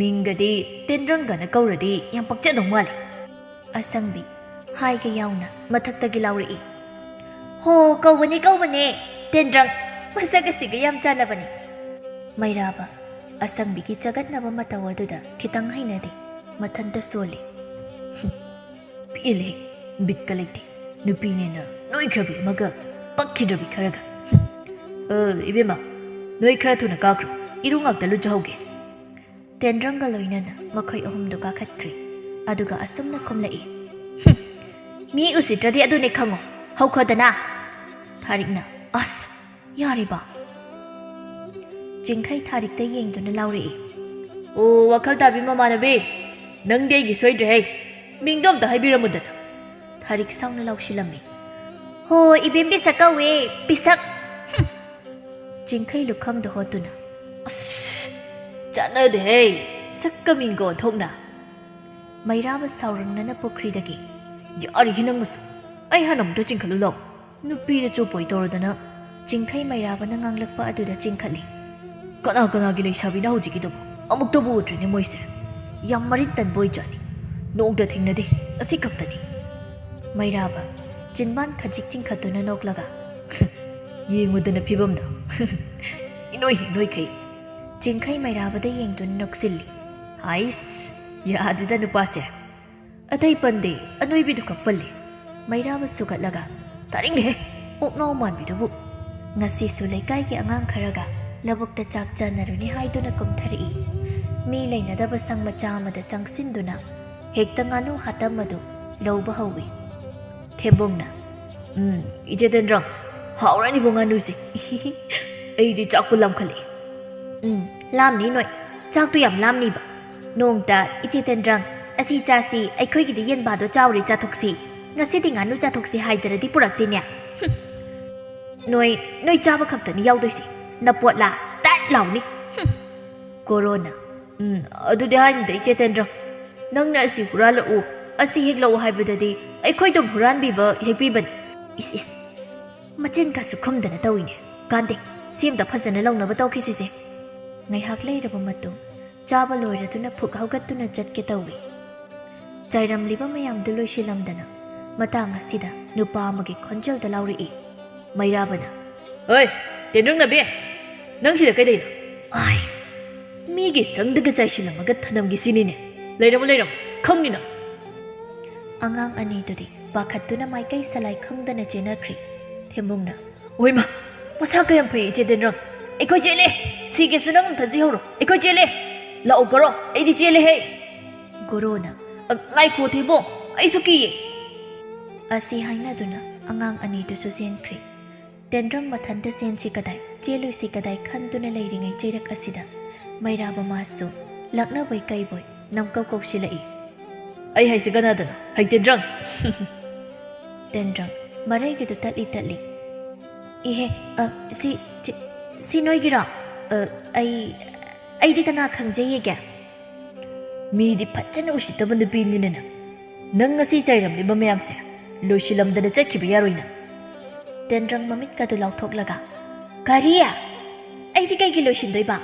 ꯃꯤꯡꯒꯗꯤ ꯇꯦꯟꯗ꯭ꯔꯪꯒꯅ ꯀꯧꯔꯗꯤ ꯌꯥꯝ ꯄꯛꯆꯗꯧ ꯃꯥꯜꯂꯤ꯫" ꯑꯁꯪꯕꯤ ꯍꯥꯏꯒ ꯌꯥꯎꯅ ꯃꯊꯛꯇꯒꯤ ꯂꯥꯎꯔꯛꯏ꯫ "ꯍꯣ, ꯀꯧꯕꯅꯦ, ꯀꯧꯕꯅꯦ, ꯇꯦꯟꯗ꯭ꯔꯪ꯫ ꯃꯁꯛ ꯑꯁꯤꯒ ꯌꯥꯝ ꯆꯥꯟꯅꯕꯅꯦ꯫" ꯃꯩꯔꯥꯕ ꯑꯁꯪꯕꯤꯒꯤ ꯆꯒꯠꯅꯕ ꯃꯇꯧ ꯑꯗꯨꯗ ꯈꯤꯇꯪ ꯍꯩꯅꯗꯦ, ꯃꯊꯟꯇ ꯁꯣꯜꯂꯤ꯫ "ꯄꯦꯜꯂꯦ, ꯕꯤꯠꯀ ꯂꯩꯇꯦ꯫ ꯅꯨꯄꯤꯅꯦꯅ ꯅꯣꯏꯈ꯭ꯔꯕꯤ ꯑꯃꯒ ꯄꯛꯈꯤꯗ꯭ꯔꯕꯤ ꯈꯔꯒ꯫ ꯑ, ꯏꯕꯦꯝꯃ, ꯅꯣꯏ ꯈꯔ ꯊꯨꯅ ꯀꯥꯈ꯭ꯔꯣ, ꯏꯔꯨ ꯉꯥꯛꯇ ꯂꯨꯖꯍꯧꯒꯦ꯫" ꯇꯦꯟꯗ꯭ꯔꯪꯒ ꯂꯣꯏꯅꯅ ꯃꯈꯣꯏ ꯑꯍꯨꯝꯗꯨ ꯀꯥꯈꯠꯈ꯭ꯔꯦ꯫ ꯑꯗꯨꯒ ꯑꯁꯨꯝꯅ ꯈꯨꯝꯂꯛꯏ, "ꯍꯨꯝ, ꯃꯤ ꯎꯁꯤꯠꯇ꯭ꯔꯗꯤ ꯑꯗꯨꯅꯦ ꯈꯪꯉꯣ, ꯍꯧꯈꯣꯗꯅ꯫" ꯊꯥꯔꯤꯛꯅ, "ꯑꯁ, ꯌꯥꯔꯦꯕ꯫" ꯆꯤꯡꯈꯩ ꯊꯥꯔꯤꯛꯇ ꯌꯦꯡꯗꯨꯅ ꯂꯥꯎꯔꯛꯏ, "ꯑꯣ, ꯋꯥꯈꯜ ꯇꯥꯕꯤ ꯃꯃꯥꯟꯅꯕꯤ, ꯅꯪꯗꯤ ꯑꯩꯒꯤ ꯁꯣꯏꯗ꯭ꯔꯦꯍꯦ꯫ ꯃꯤꯡꯗꯣ ꯑꯝꯇ ꯍꯥꯏꯕꯤꯔꯝꯃꯨꯗꯅ꯫" ꯊꯥꯔꯤꯛ ꯁꯥꯎꯅ ꯂꯥꯎꯁꯤꯜꯂꯝꯃꯤ, "ꯍꯣ, ꯏꯕꯦꯝ ꯄꯤꯁꯛ ꯀꯧꯋꯦ, ꯄꯤꯁꯛ꯫" ꯍꯨꯝ꯫ ꯆꯤꯡꯈꯩ ꯂꯨꯈꯝꯗ ꯍꯣꯠꯇꯨꯅ, "ꯑꯁ, ꯆꯥꯟꯅꯗꯦꯍꯦ, ꯁꯛꯀ ꯃꯤꯡꯒ ꯑꯣꯟꯊꯣꯛꯅ꯫" ꯃꯩꯔꯥꯕ ꯁꯥꯎꯔꯪꯅꯅ ꯄꯨꯈ꯭ꯔꯤꯗꯒꯤ, "ꯌꯥꯔꯤꯍꯦ ꯅꯪꯃꯁꯨ, ꯑꯩ ꯍꯥꯟꯅ ꯑꯃꯨꯛꯇ ꯆꯤꯡꯈꯠꯂꯨ ꯂꯥꯎ꯫ ꯅꯨꯄꯤꯗ ꯆꯣꯞꯄꯣꯏ ꯇꯧꯔꯗꯅ꯫" ꯆꯤꯡꯈꯩ ꯃꯩꯔꯥꯕꯅ ꯉꯥꯡꯂꯛꯄ ꯑꯗꯨꯗ ꯆꯤꯡꯈꯠꯂꯤ꯫ "ꯀꯅꯥ ꯀꯅꯥꯒꯤ ꯂꯩꯁꯥꯕꯤꯅ ꯍꯧꯖꯤꯛꯀꯤꯗꯨꯕꯨ? ꯑꯃꯨꯛꯇꯕꯨ ꯎꯗ꯭ꯔꯤꯅꯦ ꯃꯣꯏꯁꯦ꯫ ꯌꯥꯝ ꯃꯔꯤꯟ ꯇꯟꯕ ꯑꯣꯏꯖꯥꯠꯅꯤ꯫ ꯅꯣꯡꯇ ꯊꯦꯡꯅꯗꯦ, ꯑꯁꯤ ꯈꯛꯇꯅꯤ꯫" ꯃꯩꯔꯥꯕ ꯆꯤꯟꯕꯥꯟ ꯈꯖꯤꯛ ꯆꯤꯡꯈꯠꯇꯨꯅ ꯅꯣꯛꯂꯒ, "ꯌꯦꯡꯉꯨꯗꯅ ꯐꯤꯕꯝꯗꯣ꯫ ꯏꯅꯣꯏ ꯍꯦꯛ ꯅꯣꯏꯈꯩ꯫" ꯆꯤꯡꯈꯩ ꯃꯩꯔꯥꯕꯗ ꯌꯦꯡꯗꯨꯅ ꯅꯣꯛꯁꯤꯜꯂꯤ꯫ "ꯍꯥꯏꯁ, ꯌꯥꯗꯦꯗ ꯅꯨꯄꯥꯁꯦ꯫ ꯑꯇꯩ ꯄꯟꯗꯦ, ꯑꯅꯣꯏꯕꯤꯗꯨ ꯈꯛ ꯄꯜꯂꯤ꯫" ꯃꯩꯔꯥꯕ ꯁꯨꯒꯠꯂꯒ, "ꯇꯥꯅꯤꯡꯗꯦꯍꯦ, ꯑꯣꯛꯅꯥꯎ ꯃꯥꯟꯕꯤꯗꯨꯕꯨ!" ꯉꯁꯤꯁꯨ ꯂꯩꯀꯥꯏꯒꯤ ꯑꯉꯥꯡ ꯈꯔꯒ ꯂꯧꯕꯨꯛꯇ ꯆꯥꯛ ꯆꯥꯅꯔꯨꯅꯤ ꯍꯥꯏꯗꯨꯅ ꯀꯨꯝꯊꯔꯛꯏ꯫ ꯃꯤ ꯂꯩꯅꯗꯕ ꯁꯪ ꯃꯆꯥ ꯑꯃꯗ ꯆꯪꯁꯤꯟꯗꯨꯅ ꯍꯦꯛꯇ ꯉꯥꯅꯨ ꯍꯥꯇꯝ ꯑꯗꯨ ꯂꯧꯕ ꯍꯧꯏ꯫ ꯊꯦꯝꯕꯣꯡꯅ, "ꯎꯝ, ꯏꯆꯦ ꯇꯦꯟꯗ꯭ꯔꯪ, ꯍꯥꯎꯔꯅꯤꯕꯣ ꯉꯥꯅꯨꯁꯦ꯫ ꯑꯩꯗꯤ ꯆꯥꯛꯄꯨ ꯂꯥꯝꯈꯠꯂꯛꯑꯦ꯫" "ꯎꯝ, ꯂꯥꯝꯅꯤ ꯅꯣꯏ꯫ ꯆꯥꯛꯇꯨ ꯌꯥꯝ ꯂꯥꯝꯅꯤꯕ꯫ ꯅꯣꯡꯇ, ꯏꯆꯦ ꯇꯦꯟꯗ꯭ꯔꯪ, ꯑꯁꯤ ꯆꯥꯁꯤ, ꯑꯩꯈꯣꯏꯒꯤꯗꯤ ꯌꯦꯟꯕꯥꯗꯣ ꯆꯥꯎꯔꯦ, ꯆꯥꯊꯣꯛꯁꯤ꯫ ꯉꯁꯤꯗꯤ ꯉꯥꯅꯨ ꯆꯥꯊꯣꯛꯁꯤ ꯍꯥꯏꯗ꯭ꯔꯗꯤ ꯄꯨꯔꯛꯇꯦꯅꯦ꯫ ꯍꯨꯝ꯫ ꯅꯣꯏ, ꯅꯣꯏ ꯆꯥꯕ ꯈꯛꯇꯅꯤ ꯌꯥꯎꯗꯣꯏꯁꯤ꯫ ꯅꯄꯣꯠꯂꯥ? ꯇꯠ ꯂꯥꯎꯅꯤ꯫ ꯍꯨꯝ꯫" ꯀꯣꯔꯣꯅ, "ꯎꯝ, ꯑꯗꯨꯗꯤ ꯍꯥꯏꯅꯨꯗ, ꯏꯆꯦ ꯇꯦꯟꯗ꯭ꯔꯪ꯫ ꯅꯪꯅ ꯑꯁꯤ ꯍꯨꯔꯥꯜꯂꯛꯎ, ꯑꯁꯤ ꯍꯦꯛꯂꯛꯎ ꯍꯥꯏꯕꯗꯗꯤ ꯑꯩꯈꯣꯏ ꯑꯗꯨꯝ ꯍꯨꯔꯥꯟꯕꯤꯕ ꯍꯦꯛꯄꯤꯕꯅꯤ꯫" ꯏꯁ, ꯏꯁ꯫ ꯃꯆꯤꯟ ꯀꯥꯁꯨ ꯈꯨꯝꯗꯅ ꯇꯧꯏꯅꯦ꯫ ꯀꯥꯟꯗꯦ, ꯁꯤ ꯑꯝꯇ ꯐꯖꯅ ꯂꯧꯅꯕ ꯇꯧꯈꯤꯁꯤꯁꯦ꯫ ꯉꯥꯏꯍꯥꯛ ꯂꯩꯔꯕ ꯃꯇꯨꯡ, ꯆꯥꯕ ꯂꯣꯏꯔꯗꯨꯅ ꯐꯨꯛ ꯍꯧꯒꯠꯇꯨꯅ ꯆꯠꯀꯦ ꯇꯧꯏ꯫ ꯆꯥꯏꯔꯝꯂꯤꯕ ꯃꯌꯥꯝꯗꯨ ꯂꯣꯏꯁꯤꯜꯂꯝꯗꯅ ꯃꯇꯥꯡ ꯑꯁꯤꯗ ꯅꯨꯄꯥ ꯑꯃꯒꯤ ꯈꯣꯟꯖꯦꯜꯗ ꯂꯥꯎꯔꯛꯏ꯫ ꯃꯩꯔꯥꯕꯅ, "ꯍꯣꯏ, ꯇꯦꯟꯗ꯭ꯔꯪ ꯅꯕꯤ, ꯅꯪ ꯁꯤꯗ ꯀꯩꯗꯧꯔꯤꯅꯣ? ꯑꯥꯏ, ꯃꯤꯒꯤ ꯁꯪꯗꯒ ꯆꯥꯏꯁꯤꯜꯂꯝꯃꯒ ꯊꯅꯝꯒꯤꯁꯤꯅꯤꯅꯦ꯫ ꯂꯩꯔꯝꯃꯣ, ꯂꯩꯔꯝꯃꯣ, ꯈꯪꯅꯤ ꯅꯪ꯫" ꯑꯉꯥꯡ ꯑꯅꯤꯗꯨꯗꯤ ꯄꯥꯈꯠꯇꯨꯅ ꯃꯥꯏꯀꯩ ꯁꯂꯥꯏ ꯈꯪꯗꯅ ꯆꯦꯟꯅꯈ꯭ꯔꯤ꯫ ꯊꯦꯝꯕꯨꯡꯅ, "ꯍꯣꯏꯃ, ꯃꯁꯥ ꯀꯌꯥꯝ ꯐꯩ ꯏꯆꯦ ꯇꯦꯟꯗ꯭ꯔꯪ꯫ ꯑꯩꯈꯣꯏ ꯆꯦꯜꯂꯦ꯫ ꯁꯤꯒꯦꯁꯨ ꯅꯪ ꯊꯥꯖꯤꯍꯧꯔꯣ꯫ ꯑꯩꯈꯣꯏ ꯆꯦꯜꯂꯦ꯫ ꯂꯥꯛꯑꯣ ꯀꯔꯣ, ꯑꯩꯗꯤ ꯆꯦꯜꯂꯦꯍꯦ꯫" ꯒꯣꯔꯣꯅ, "ꯑ, ꯉꯥꯏꯈꯣ ꯊꯦꯝꯕꯨꯡ, ꯑꯩꯁꯨ ꯀꯤꯌꯦ꯫" ꯑꯁꯤ ꯍꯥꯏꯅꯗꯨꯅ ꯑꯉꯥꯡ ꯑꯅꯤꯗꯨꯁꯨ ꯆꯦꯟꯈ꯭ꯔꯤ꯫ ꯇꯦꯟꯗ꯭ꯔꯪ ꯃꯊꯟꯇ ꯆꯦꯟꯁꯤ ꯀꯗꯥꯏ, ꯆꯦꯜꯂꯣꯏꯁꯤ ꯀꯗꯥꯏ ꯈꯟꯗꯨꯅ ꯂꯩꯔꯤꯉꯩ ꯆꯩꯔꯛ ꯑꯁꯤꯗ ꯃꯩꯔꯥꯕ ꯃꯥꯁꯨ ꯂꯛꯅꯕꯣꯏ ꯀꯩꯕꯣꯏ ꯅꯝꯀꯧ ꯀꯧꯁꯤꯜꯂꯛꯏ꯫ "ꯑꯩ ꯍꯥꯏꯁꯤ ꯀꯅꯥꯗꯅꯣ? ꯍꯩ ꯇꯦꯟꯗ꯭ꯔꯪ!" ꯇꯦꯟꯗ꯭ꯔꯪ ꯃꯔꯩꯒꯤꯗꯨ ꯇꯠꯂꯤ ꯇꯠꯂꯤ꯫ "ꯏꯍꯦ, ꯑ, ꯁꯤ, ꯁꯤ, ꯁꯤ ꯅꯣꯏꯒꯤꯔꯣ? ꯑ, ꯑꯩ, ꯑꯩꯗꯤ ꯀꯅꯥ ꯈꯪꯖꯩꯌꯦꯒꯦ?" "ꯃꯤꯗꯤ ꯐꯖꯅ ꯎꯁꯤꯠꯇꯕ ꯅꯨꯄꯤꯅꯤꯅꯦ ꯅꯪ꯫ ꯅꯪ ꯉꯁꯤ ꯆꯩꯔꯝꯂꯤꯕ ꯃꯌꯥꯝꯁꯦ ꯂꯣꯏꯁꯤꯜꯂꯝꯗꯅ ꯆꯠꯈꯤꯕ ꯌꯥꯔꯣꯏ ꯅꯪ꯫" ꯇꯦꯟꯗ꯭ꯔꯪ ꯃꯃꯤꯠꯀꯗꯨ ꯂꯥꯎꯊꯣꯛꯂꯒ, "ꯀꯔꯤ? ꯑꯩꯗꯤ ꯀꯩꯒꯤ ꯂꯣꯏꯁꯤꯟꯗꯣꯏꯕ?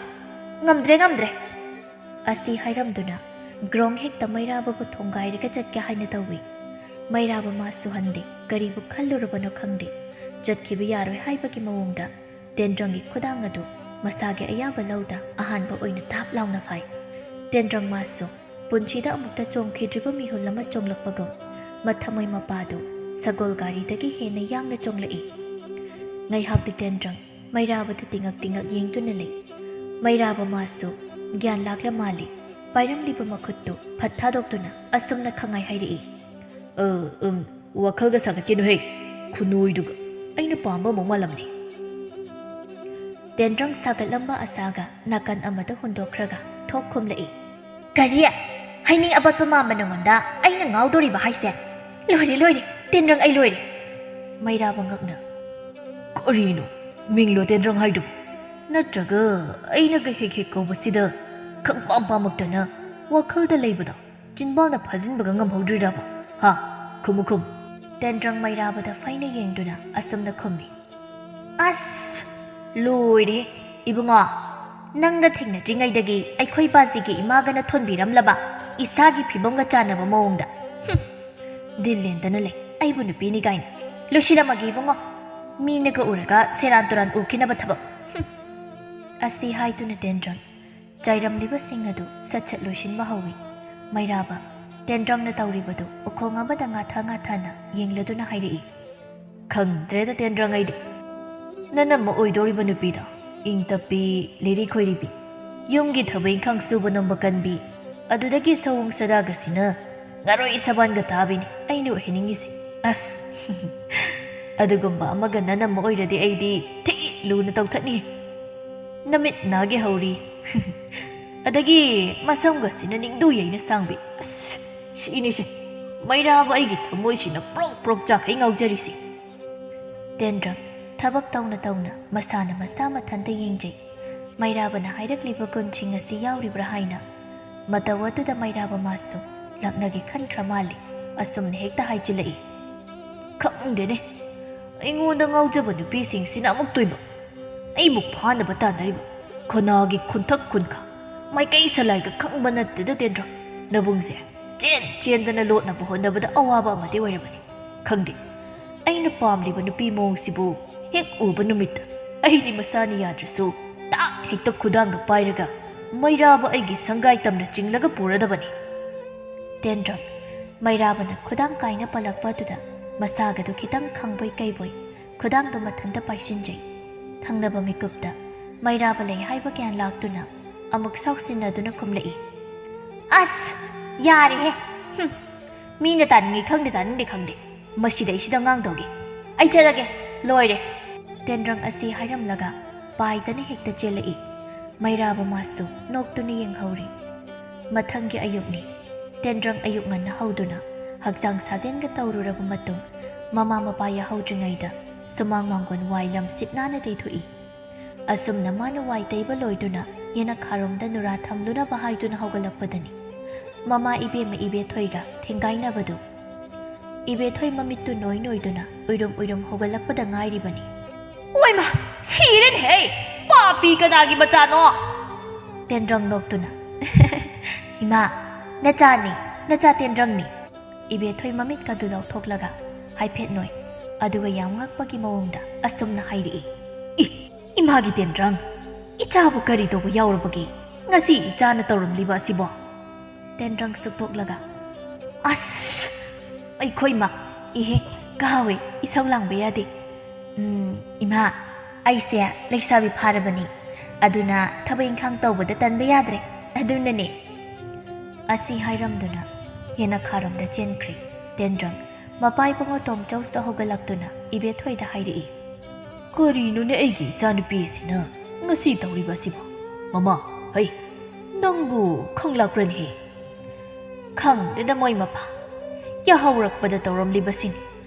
ꯉꯝꯗ꯭ꯔꯦ, ꯉꯝꯗ꯭ꯔꯦ!" ꯑꯁꯤ ꯍꯥꯏꯔꯝꯗꯨꯅ ꯒ꯭ꯔꯣꯡ ꯍꯦꯛꯇ ꯃꯩꯔꯥꯕꯕꯨ ꯊꯣꯡꯒꯥꯏꯔꯒ ꯆꯠꯀꯦ ꯍꯥꯏꯅ ꯇꯧꯏ꯫ ꯃꯩꯔꯥꯕ ꯃꯥꯁꯨ ꯍꯟꯗꯦ, ꯀꯔꯤꯕꯨ ꯈꯜꯂꯨꯔꯕꯅꯣ ꯈꯪꯗꯦ꯫ ꯆꯠꯈꯤꯕ ꯌꯥꯔꯣꯏ ꯍꯥꯏꯕꯒꯤ ꯃꯑꯣꯡꯗ ꯇꯦꯟꯗ꯭ꯔꯪꯒꯤ ꯈꯨꯗꯥꯡ ꯑꯗꯨ ꯃꯁꯥꯒꯤ ꯑꯌꯥꯕ ꯂꯧꯗ ꯑꯍꯥꯟꯕ ꯑꯣꯏꯅ ꯊꯥꯞ ꯂꯥꯎꯅ ꯐꯥꯏ꯫ ꯇꯦꯟꯗ꯭ꯔꯪ ꯃꯥꯁꯨ ꯄꯨꯟꯁꯤꯗ ꯑꯃꯨꯛꯇ ꯆꯣꯡꯈꯤꯗ꯭ꯔꯤꯕ ꯃꯤꯍꯨꯜ ꯑꯃ ꯆꯣꯡꯂꯛꯄꯒꯨꯝ ꯃꯊꯃꯣꯏ ꯃꯄꯥꯗꯨ ꯁꯒꯣꯜ ꯒꯥꯔꯤꯗꯒꯤ ꯍꯦꯟꯅ ꯌꯥꯡꯅ ꯆꯣꯡꯂꯛꯏ꯫ ꯉꯥꯏꯍꯥꯛꯇꯤ ꯇꯦꯟꯗ꯭ꯔꯪ ꯃꯩꯔꯥꯕꯗ ꯇꯤꯡꯉꯛ ꯇꯤꯡꯉꯛ ꯌꯦꯡꯗꯨꯅ ꯂꯩ꯫ ꯃꯩꯔꯥꯕ ꯃꯥꯁꯨ ꯒ꯭ꯌꯥꯟ ꯂꯥꯛꯂ ꯃꯥꯜꯂꯤ꯫ ꯄꯥꯏꯔꯝꯂꯤꯕ ꯃꯈꯨꯠꯇꯨ ꯐꯠ ꯊꯥꯗꯣꯛꯇꯨꯅ ꯑꯁꯨꯝꯅ ꯈꯪꯉꯥꯏ ꯍꯥꯏꯔꯛꯏ꯫ "ꯑ, ꯎꯝ, ꯋꯥꯈꯜꯒ ꯁꯥꯒꯠꯀꯦꯅꯨꯍꯦ, ꯈꯨꯅꯣꯏꯗꯨꯒ꯫ ꯑꯩꯅ ꯄꯥꯝꯕ ꯑꯃꯨꯛ ꯃꯥꯜꯂꯝꯅꯤ꯫" ꯇꯦꯟꯗ꯭ꯔꯪ ꯁꯥꯒꯠꯂꯝꯕ ꯑꯁꯥꯒ ꯅꯥꯀꯟ ꯑꯃꯗ ꯍꯨꯟꯗꯣꯛꯈ꯭ꯔꯒ ꯊꯣꯛ ꯈꯨꯝꯂꯛꯏ꯫ "ꯀꯔꯤ? ꯍꯩꯅꯤꯡ ꯑꯄꯠꯄ ꯃꯥꯟꯕ ꯅꯉꯣꯟꯗ ꯑꯩꯅ ꯉꯥꯎꯗꯣꯔꯤꯕ ꯍꯥꯏꯁꯦ? ꯂꯣꯏꯔꯦ, ꯂꯣꯏꯔꯦ, ꯇꯦꯟꯗ꯭ꯔꯪ, ꯑꯩ ꯂꯣꯏꯔꯦ꯫" ꯃꯩꯔꯥꯕ ꯉꯛꯅ, "ꯀꯔꯤꯅꯣ ꯃꯤꯡꯂꯣ ꯇꯦꯟꯗ꯭ꯔꯪ ꯍꯥꯏꯗꯨꯕꯨ? ꯅꯠꯇ꯭ꯔꯒ ꯑꯩꯅꯒ ꯍꯦꯛ ꯍꯦꯛ ꯀꯧꯕꯁꯤꯗ ꯈꯪꯄꯥꯝ ꯄꯥꯝꯃꯛꯇꯅ ꯋꯥꯈꯜꯗ ꯂꯩꯕꯗꯣ ꯆꯤꯟꯕꯥꯟꯅ ꯐꯥꯖꯤꯟꯕꯒ ꯉꯝꯍꯧꯗ꯭ꯔꯤꯔꯕ? ꯍꯥ? ꯈꯨꯝꯃꯨ, ꯈꯨꯝꯃꯨ꯫" ꯇꯦꯟꯗ꯭ꯔꯪ ꯃꯩꯔꯥꯕꯗ ꯐꯩꯅ ꯌꯦꯡꯗꯨꯅ ꯑꯁꯨꯝꯅ ꯈꯨꯝꯃꯤ꯫ "ꯑꯁ, ꯂꯣꯏꯔꯦ꯫ ꯏꯕꯨꯡꯉꯣ, ꯅꯪꯒ ꯊꯦꯡꯅꯗ꯭ꯔꯤꯉꯩꯗꯒꯤ ꯑꯩꯈꯣꯏ ꯕꯥꯖꯤꯒꯤ ꯏꯃꯥꯒꯅ ꯊꯣꯟꯕꯤꯔꯝꯂꯕ ꯏꯁꯥꯒꯤ ꯐꯤꯕꯝꯒ ꯆꯥꯟꯅꯕ ꯃꯑꯣꯡꯗ꯫ ꯍꯨꯝ, ꯗꯤꯜ ꯂꯦꯟꯗꯅ ꯂꯩ꯫ ꯑꯩꯕꯨ ꯅꯨꯄꯤꯅꯤ ꯀꯥꯏꯅ꯫ ꯂꯣꯏꯁꯤꯜꯂꯝꯃꯒꯦ ꯏꯕꯨꯡꯉꯣ, ꯃꯤꯅꯒ ꯎꯔꯒ ꯁꯦꯔꯥꯟ ꯇꯨꯔꯥꯟ ꯎꯈꯤꯅꯕ ꯊꯕꯛ꯫ ꯍꯨꯝ꯫ ꯑꯁꯤ ꯍꯥꯏꯗꯨꯅ ꯇꯦꯟꯗ꯭ꯔꯪ ꯆꯥꯏꯔꯝꯂꯤꯕꯁꯤꯡ ꯑꯗꯨ ꯁꯠ ꯁꯠ ꯂꯣꯏꯁꯤꯟꯕ ꯍꯧꯏ꯫ ꯃꯩꯔꯥꯕ ꯇꯦꯟꯗ꯭ꯔꯪꯅ ꯇꯧꯔꯤꯕꯗꯨ ꯎꯈꯣꯡ ꯑꯃꯗ ꯉꯥꯊꯥ ꯉꯥꯊꯥꯅ ꯌꯦꯡꯂꯗꯨꯅ ꯍꯥꯏꯔꯛꯏ, "ꯈꯪꯗ꯭ꯔꯦꯗ ꯇꯦꯟꯗ꯭ꯔꯪ, ꯑꯩꯗꯤ ꯅꯅꯝꯃ ꯑꯣꯏꯗꯧꯔꯤꯕ ꯅꯨꯄꯤꯗꯣ ꯏꯪ ꯇꯞꯄꯤ, ꯂꯤꯔꯤ ꯈꯣꯏꯔꯤꯕꯤ, ꯌꯨꯝꯒꯤ ꯊꯕꯛ ꯏꯪꯈꯥꯡ ꯁꯨꯕ ꯅꯣꯝꯕ ꯀꯟꯕꯤ, ꯑꯗꯨꯗꯒꯤ ꯁꯑꯣꯡ ꯁꯥꯗꯥꯒꯁꯤꯅ ꯉꯥꯔꯣꯏ ꯁꯕꯥꯟꯒ ꯇꯥꯕꯤꯅꯤ ꯑꯩꯅ ꯑꯣꯏꯍꯟꯅꯤꯡꯉꯤꯁꯦ꯫ ꯑꯁ, ꯑꯗꯨꯒꯨꯝꯕ ꯑꯃꯒ ꯅꯅꯝꯃ ꯑꯣꯏꯔꯗꯤ ꯑꯩꯗꯤ ꯊꯤ ꯂꯨꯅ ꯇꯧꯊꯠꯅꯤ꯫ ꯅꯃꯤꯠ ꯅꯥꯒꯦ ꯍꯧꯔꯤ꯫ ꯑꯗꯒꯤ ꯃꯁꯝꯒꯁꯤꯅ ꯅꯤꯡꯗꯨ ꯌꯩꯅ ꯁꯥꯡꯕꯤ꯫ ꯑꯁ, ꯁꯤꯅꯤꯁꯦ ꯃꯩꯔꯥꯕ ꯑꯩꯒꯤ ꯊꯃꯣꯏꯁꯤꯅ ꯄ꯭ꯔꯣꯛ ꯄ꯭ꯔꯣꯛ ꯆꯥꯛꯈꯩ ꯉꯥꯎꯖꯔꯤꯁꯦ꯫" ꯇꯦꯟꯗ꯭ꯔꯪ ꯊꯕꯛ ꯇꯧꯅ ꯇꯧꯅ ꯃꯁꯥꯅ ꯃꯁꯥ ꯃꯊꯟꯇ ꯌꯦꯡꯖꯩ꯫ ꯃꯩꯔꯥꯕꯅ ꯍꯥꯏꯔꯛꯂꯤꯕ ꯒꯨꯟꯁꯤꯡ ꯑꯁꯤ ꯌꯥꯎꯔꯤꯕ꯭ꯔꯥ ꯍꯥꯏꯅ꯫ ꯃꯇꯧ ꯑꯗꯨꯗ ꯃꯩꯔꯥꯕ ꯃꯥꯁꯨ ꯂꯛꯅꯒꯦ ꯈꯟꯈ꯭ꯔ ꯃꯥꯜꯂꯤ꯫ ꯑꯁꯨꯝꯅ ꯍꯦꯛꯇ ꯍꯥꯏꯖꯤꯜꯂꯛꯏ꯫ "ꯈꯪꯗꯦꯅꯦ, ꯑꯩꯉꯣꯟꯗ ꯉꯥꯎꯖꯕ ꯅꯨꯄꯤꯁꯤꯡꯁꯤꯅ ꯑꯃꯨꯛꯇꯣꯏꯕ꯫ ꯑꯩꯕꯨ ꯐꯥꯅꯕ ꯇꯥꯟꯅꯔꯤꯕ ꯈꯣꯅꯥꯒꯤ ꯈꯨꯟꯊꯛ ꯈꯨꯟꯈꯥ, ꯃꯥꯏꯀꯩ ꯁꯂꯥꯏꯒ ꯈꯪꯕ ꯅꯠꯇꯦꯗ ꯇꯦꯟꯗ꯭ꯔꯪ꯫ ꯅꯕꯨꯡꯁꯦ ꯆꯦꯟ ꯆꯦꯟꯗꯅ ꯂꯣꯠꯅꯕ ꯍꯣꯠꯅꯕꯗ ꯑꯋꯥꯕ ꯑꯃꯗꯤ ꯑꯣꯏꯔꯕꯅꯤ꯫ ꯈꯪꯗꯦ, ꯑꯩꯅ ꯄꯥꯝꯂꯤꯕ ꯅꯨꯄꯤ ꯃꯑꯣꯡꯁꯤꯕꯨ ꯍꯦꯛ ꯎꯕ ꯅꯨꯃꯤꯠꯇ ꯑꯩꯗꯤ ꯃꯁꯥꯅ ꯌꯥꯗ꯭ꯔꯁꯨ ꯇꯥꯛ ꯍꯦꯛꯇ ꯈꯨꯗꯥꯡꯗ ꯄꯥꯏꯔꯒ ꯃꯩꯔꯥꯕ ꯑꯩꯒꯤ ꯁꯪꯒꯥꯏ ꯇꯝꯅ ꯆꯤꯡꯂꯒ ꯄꯨꯔꯗꯕꯅꯤ꯫" ꯇꯦꯟꯗ꯭ꯔꯪ ꯃꯩꯔꯥꯕꯅ ꯈꯨꯗꯥꯡ ꯀꯥꯏꯅ ꯄꯜꯂꯛꯄ ꯑꯗꯨꯗ ꯃꯁꯥꯒꯗꯨ ꯈꯤꯇꯪ ꯈꯪꯕꯣꯏ ꯀꯩꯕꯣꯏ ꯈꯨꯗꯥꯡꯗꯨ ꯃꯊꯟꯇ ꯄꯥꯏꯁꯤꯟꯖꯩ꯫ ꯊꯪꯅꯕ ꯃꯤꯀꯨꯞꯇ ꯃꯩꯔꯥꯕ ꯂꯩ ꯍꯥꯏꯕ ꯒ꯭ꯌꯥꯟ ꯂꯥꯛꯇꯨꯅ ꯑꯃꯨꯛ ꯁꯥꯎꯁꯤꯟꯅꯗꯨꯅ ꯈꯨꯝꯂꯛꯏ, "ꯑꯁ, ꯌꯥꯔꯦꯍꯦ꯫ ꯍꯨꯝ, ꯃꯤꯅ ꯇꯥꯅꯤꯡꯉꯤ ꯈꯪꯗꯦ, ꯇꯥꯅꯤꯡꯗꯦ ꯈꯪꯗꯦ꯫ ꯃꯁꯤꯗꯩꯁꯤꯗ ꯉꯥꯡꯗꯧꯒꯦ꯫ ꯑꯩ ꯆꯠꯂꯒꯦ꯫ ꯂꯣꯏꯔꯦ꯫" ꯇꯦꯟꯗ꯭ꯔꯪ ꯑꯁꯤ ꯍꯥꯏꯔꯝꯂꯒ ꯄꯥꯏꯗꯅ ꯍꯦꯛꯇ ꯆꯦꯜꯂꯛꯏ꯫ ꯃꯩꯔꯥꯕ ꯃꯥꯁꯨ ꯅꯣꯛꯇꯨꯅ ꯌꯦꯡꯍꯧꯔꯤ꯫ ꯃꯊꯪꯒꯤ ꯑꯌꯨꯛꯅꯤ꯫ ꯇꯦꯟꯗ꯭ꯔꯪ ꯑꯌꯨꯛ ꯉꯟꯅ ꯍꯧꯗꯨꯅ ꯍꯛꯆꯥꯡ ꯁꯥꯖꯦꯟꯒ ꯇꯧꯔꯨꯔꯕ ꯃꯇꯨꯡ, ꯃꯃꯥ ꯃꯄꯥ ꯌꯥꯍꯧꯗ꯭ꯔꯤꯉꯩꯗ ꯁꯨꯃꯥꯡ ꯃꯥꯡꯒꯣꯟ ꯋꯥꯏ ꯂꯝ ꯁꯤꯠ ꯅꯥꯟꯅ ꯇꯩꯊꯣꯛꯏ꯫ ꯑꯁꯨꯝꯅ ꯃꯥꯅ ꯋꯥꯏ ꯇꯩꯕ ꯂꯣꯏꯗꯨꯅ ꯌꯦꯅꯈꯥꯔꯣꯝꯗ ꯅꯨꯔꯥ ꯊꯝꯂꯨꯅꯕ ꯍꯥꯏꯗꯨꯅ ꯍꯧꯒꯠꯂꯛꯄꯗꯅꯤ, ꯃꯃꯥ ꯏꯕꯦꯝꯃ ꯏꯕꯦꯊꯣꯏꯒ ꯊꯦꯡꯒꯥꯏꯅꯕꯗꯨ꯫ ꯏꯕꯦꯊꯣꯏ ꯃꯃꯤꯠꯇꯨ ꯅꯣꯏ ꯅꯣꯏꯗꯨꯅ ꯎꯏꯔꯨꯝ ꯎꯏꯔꯨꯝ ꯍꯧꯒꯠꯂꯛꯄꯗ ꯉꯥꯏꯔꯤꯕꯅꯤ꯫ "ꯑꯣꯏꯃ, ꯁꯤꯔꯦꯅꯦꯍꯦ! ꯄꯥꯄꯤ ꯀꯅꯥꯒꯤ ꯃꯆꯥꯅꯣ?" ꯇꯦꯟꯗ꯭ꯔꯪ ꯅꯣꯛꯇꯨꯅ, "ꯏꯃꯥ, ꯅꯆꯥꯅꯤ, ꯅꯆꯥ ꯇꯦꯟꯗ꯭ꯔꯪꯅꯤ꯫" ꯏꯕꯦꯊꯣꯏ ꯃꯃꯤꯠꯀꯗꯨ ꯂꯥꯎꯊꯣꯛꯂꯒ ꯍꯥꯏꯐꯦꯠ ꯅꯣꯏ, ꯑꯗꯨꯒ ꯌꯥꯝ ꯉꯛꯄꯒꯤ ꯃꯑꯣꯡꯗ ꯑꯁꯨꯝꯅ ꯍꯥꯏꯔꯛꯏ꯫ "ꯏ, ꯏꯃꯥꯒꯤ ꯇꯦꯟꯗ꯭ꯔꯪ, ꯏꯆꯥꯕꯨ ꯀꯔꯤ ꯇꯧꯕ ꯌꯥꯎꯔꯕꯒꯦ? ꯉꯁꯤ ꯏꯆꯥꯅ ꯇꯧꯔꯝꯂꯤꯕ ꯑꯁꯤꯕꯣ?" ꯇꯦꯟꯗ꯭ꯔꯪ ꯁꯨꯛꯇꯣꯛꯂꯒ, "ꯑꯁ, ꯑꯩꯈꯣꯏ ꯃꯥ, ꯏꯍꯦ, ꯀꯥꯎꯋꯦ, ꯏꯁꯧ ꯂꯥꯡꯕ ꯌꯥꯗꯦ꯫ ꯎꯝ, ꯏꯃꯥ, ꯑꯩꯁꯦ ꯂꯩꯁꯥꯕꯤ ꯐꯥꯔꯕꯅꯤ, ꯑꯗꯨꯅ ꯊꯕꯛ ꯏꯪꯈꯥꯡ ꯇꯧꯕꯗ ꯇꯟꯕ ꯌꯥꯗ꯭ꯔꯦ, ꯑꯗꯨꯅꯅꯦ꯫" ꯑꯁꯤ ꯍꯥꯏꯔꯝꯗꯨꯅ ꯌꯦꯅꯈꯥꯔꯣꯝꯗ ꯆꯦꯟꯈ꯭ꯔꯦ꯫ ꯇꯦꯟꯗ꯭ꯔꯪ ꯃꯄꯥ ꯏꯕꯨꯡꯉꯣ ꯇꯣꯝꯆꯧꯁꯨ ꯍꯧꯒꯠꯂꯛꯇꯨꯅ ꯏꯕꯦꯊꯣꯏꯗ ꯍꯥꯏꯔꯛꯏ꯫ "ꯀꯔꯤꯅꯣꯅꯦ ꯑꯩꯒꯤ ꯏꯆꯥꯅꯨꯄꯤ ꯑꯁꯤꯅ ꯉꯁꯤ ꯇꯧꯔꯤꯕ ꯑꯁꯤꯕꯣ? ꯃꯃꯥ, ꯍꯩ, ꯅꯪꯕꯨ ꯈꯪꯂꯛꯄ꯭ꯔꯅꯦꯍꯦ?" "ꯈꯪꯗꯦꯗ ꯃꯣꯏ ꯃꯄꯥ, ꯌꯥꯍꯧꯔꯛꯄꯗ ꯇꯧꯔꯝꯂꯤꯕꯁꯤꯅꯤ꯫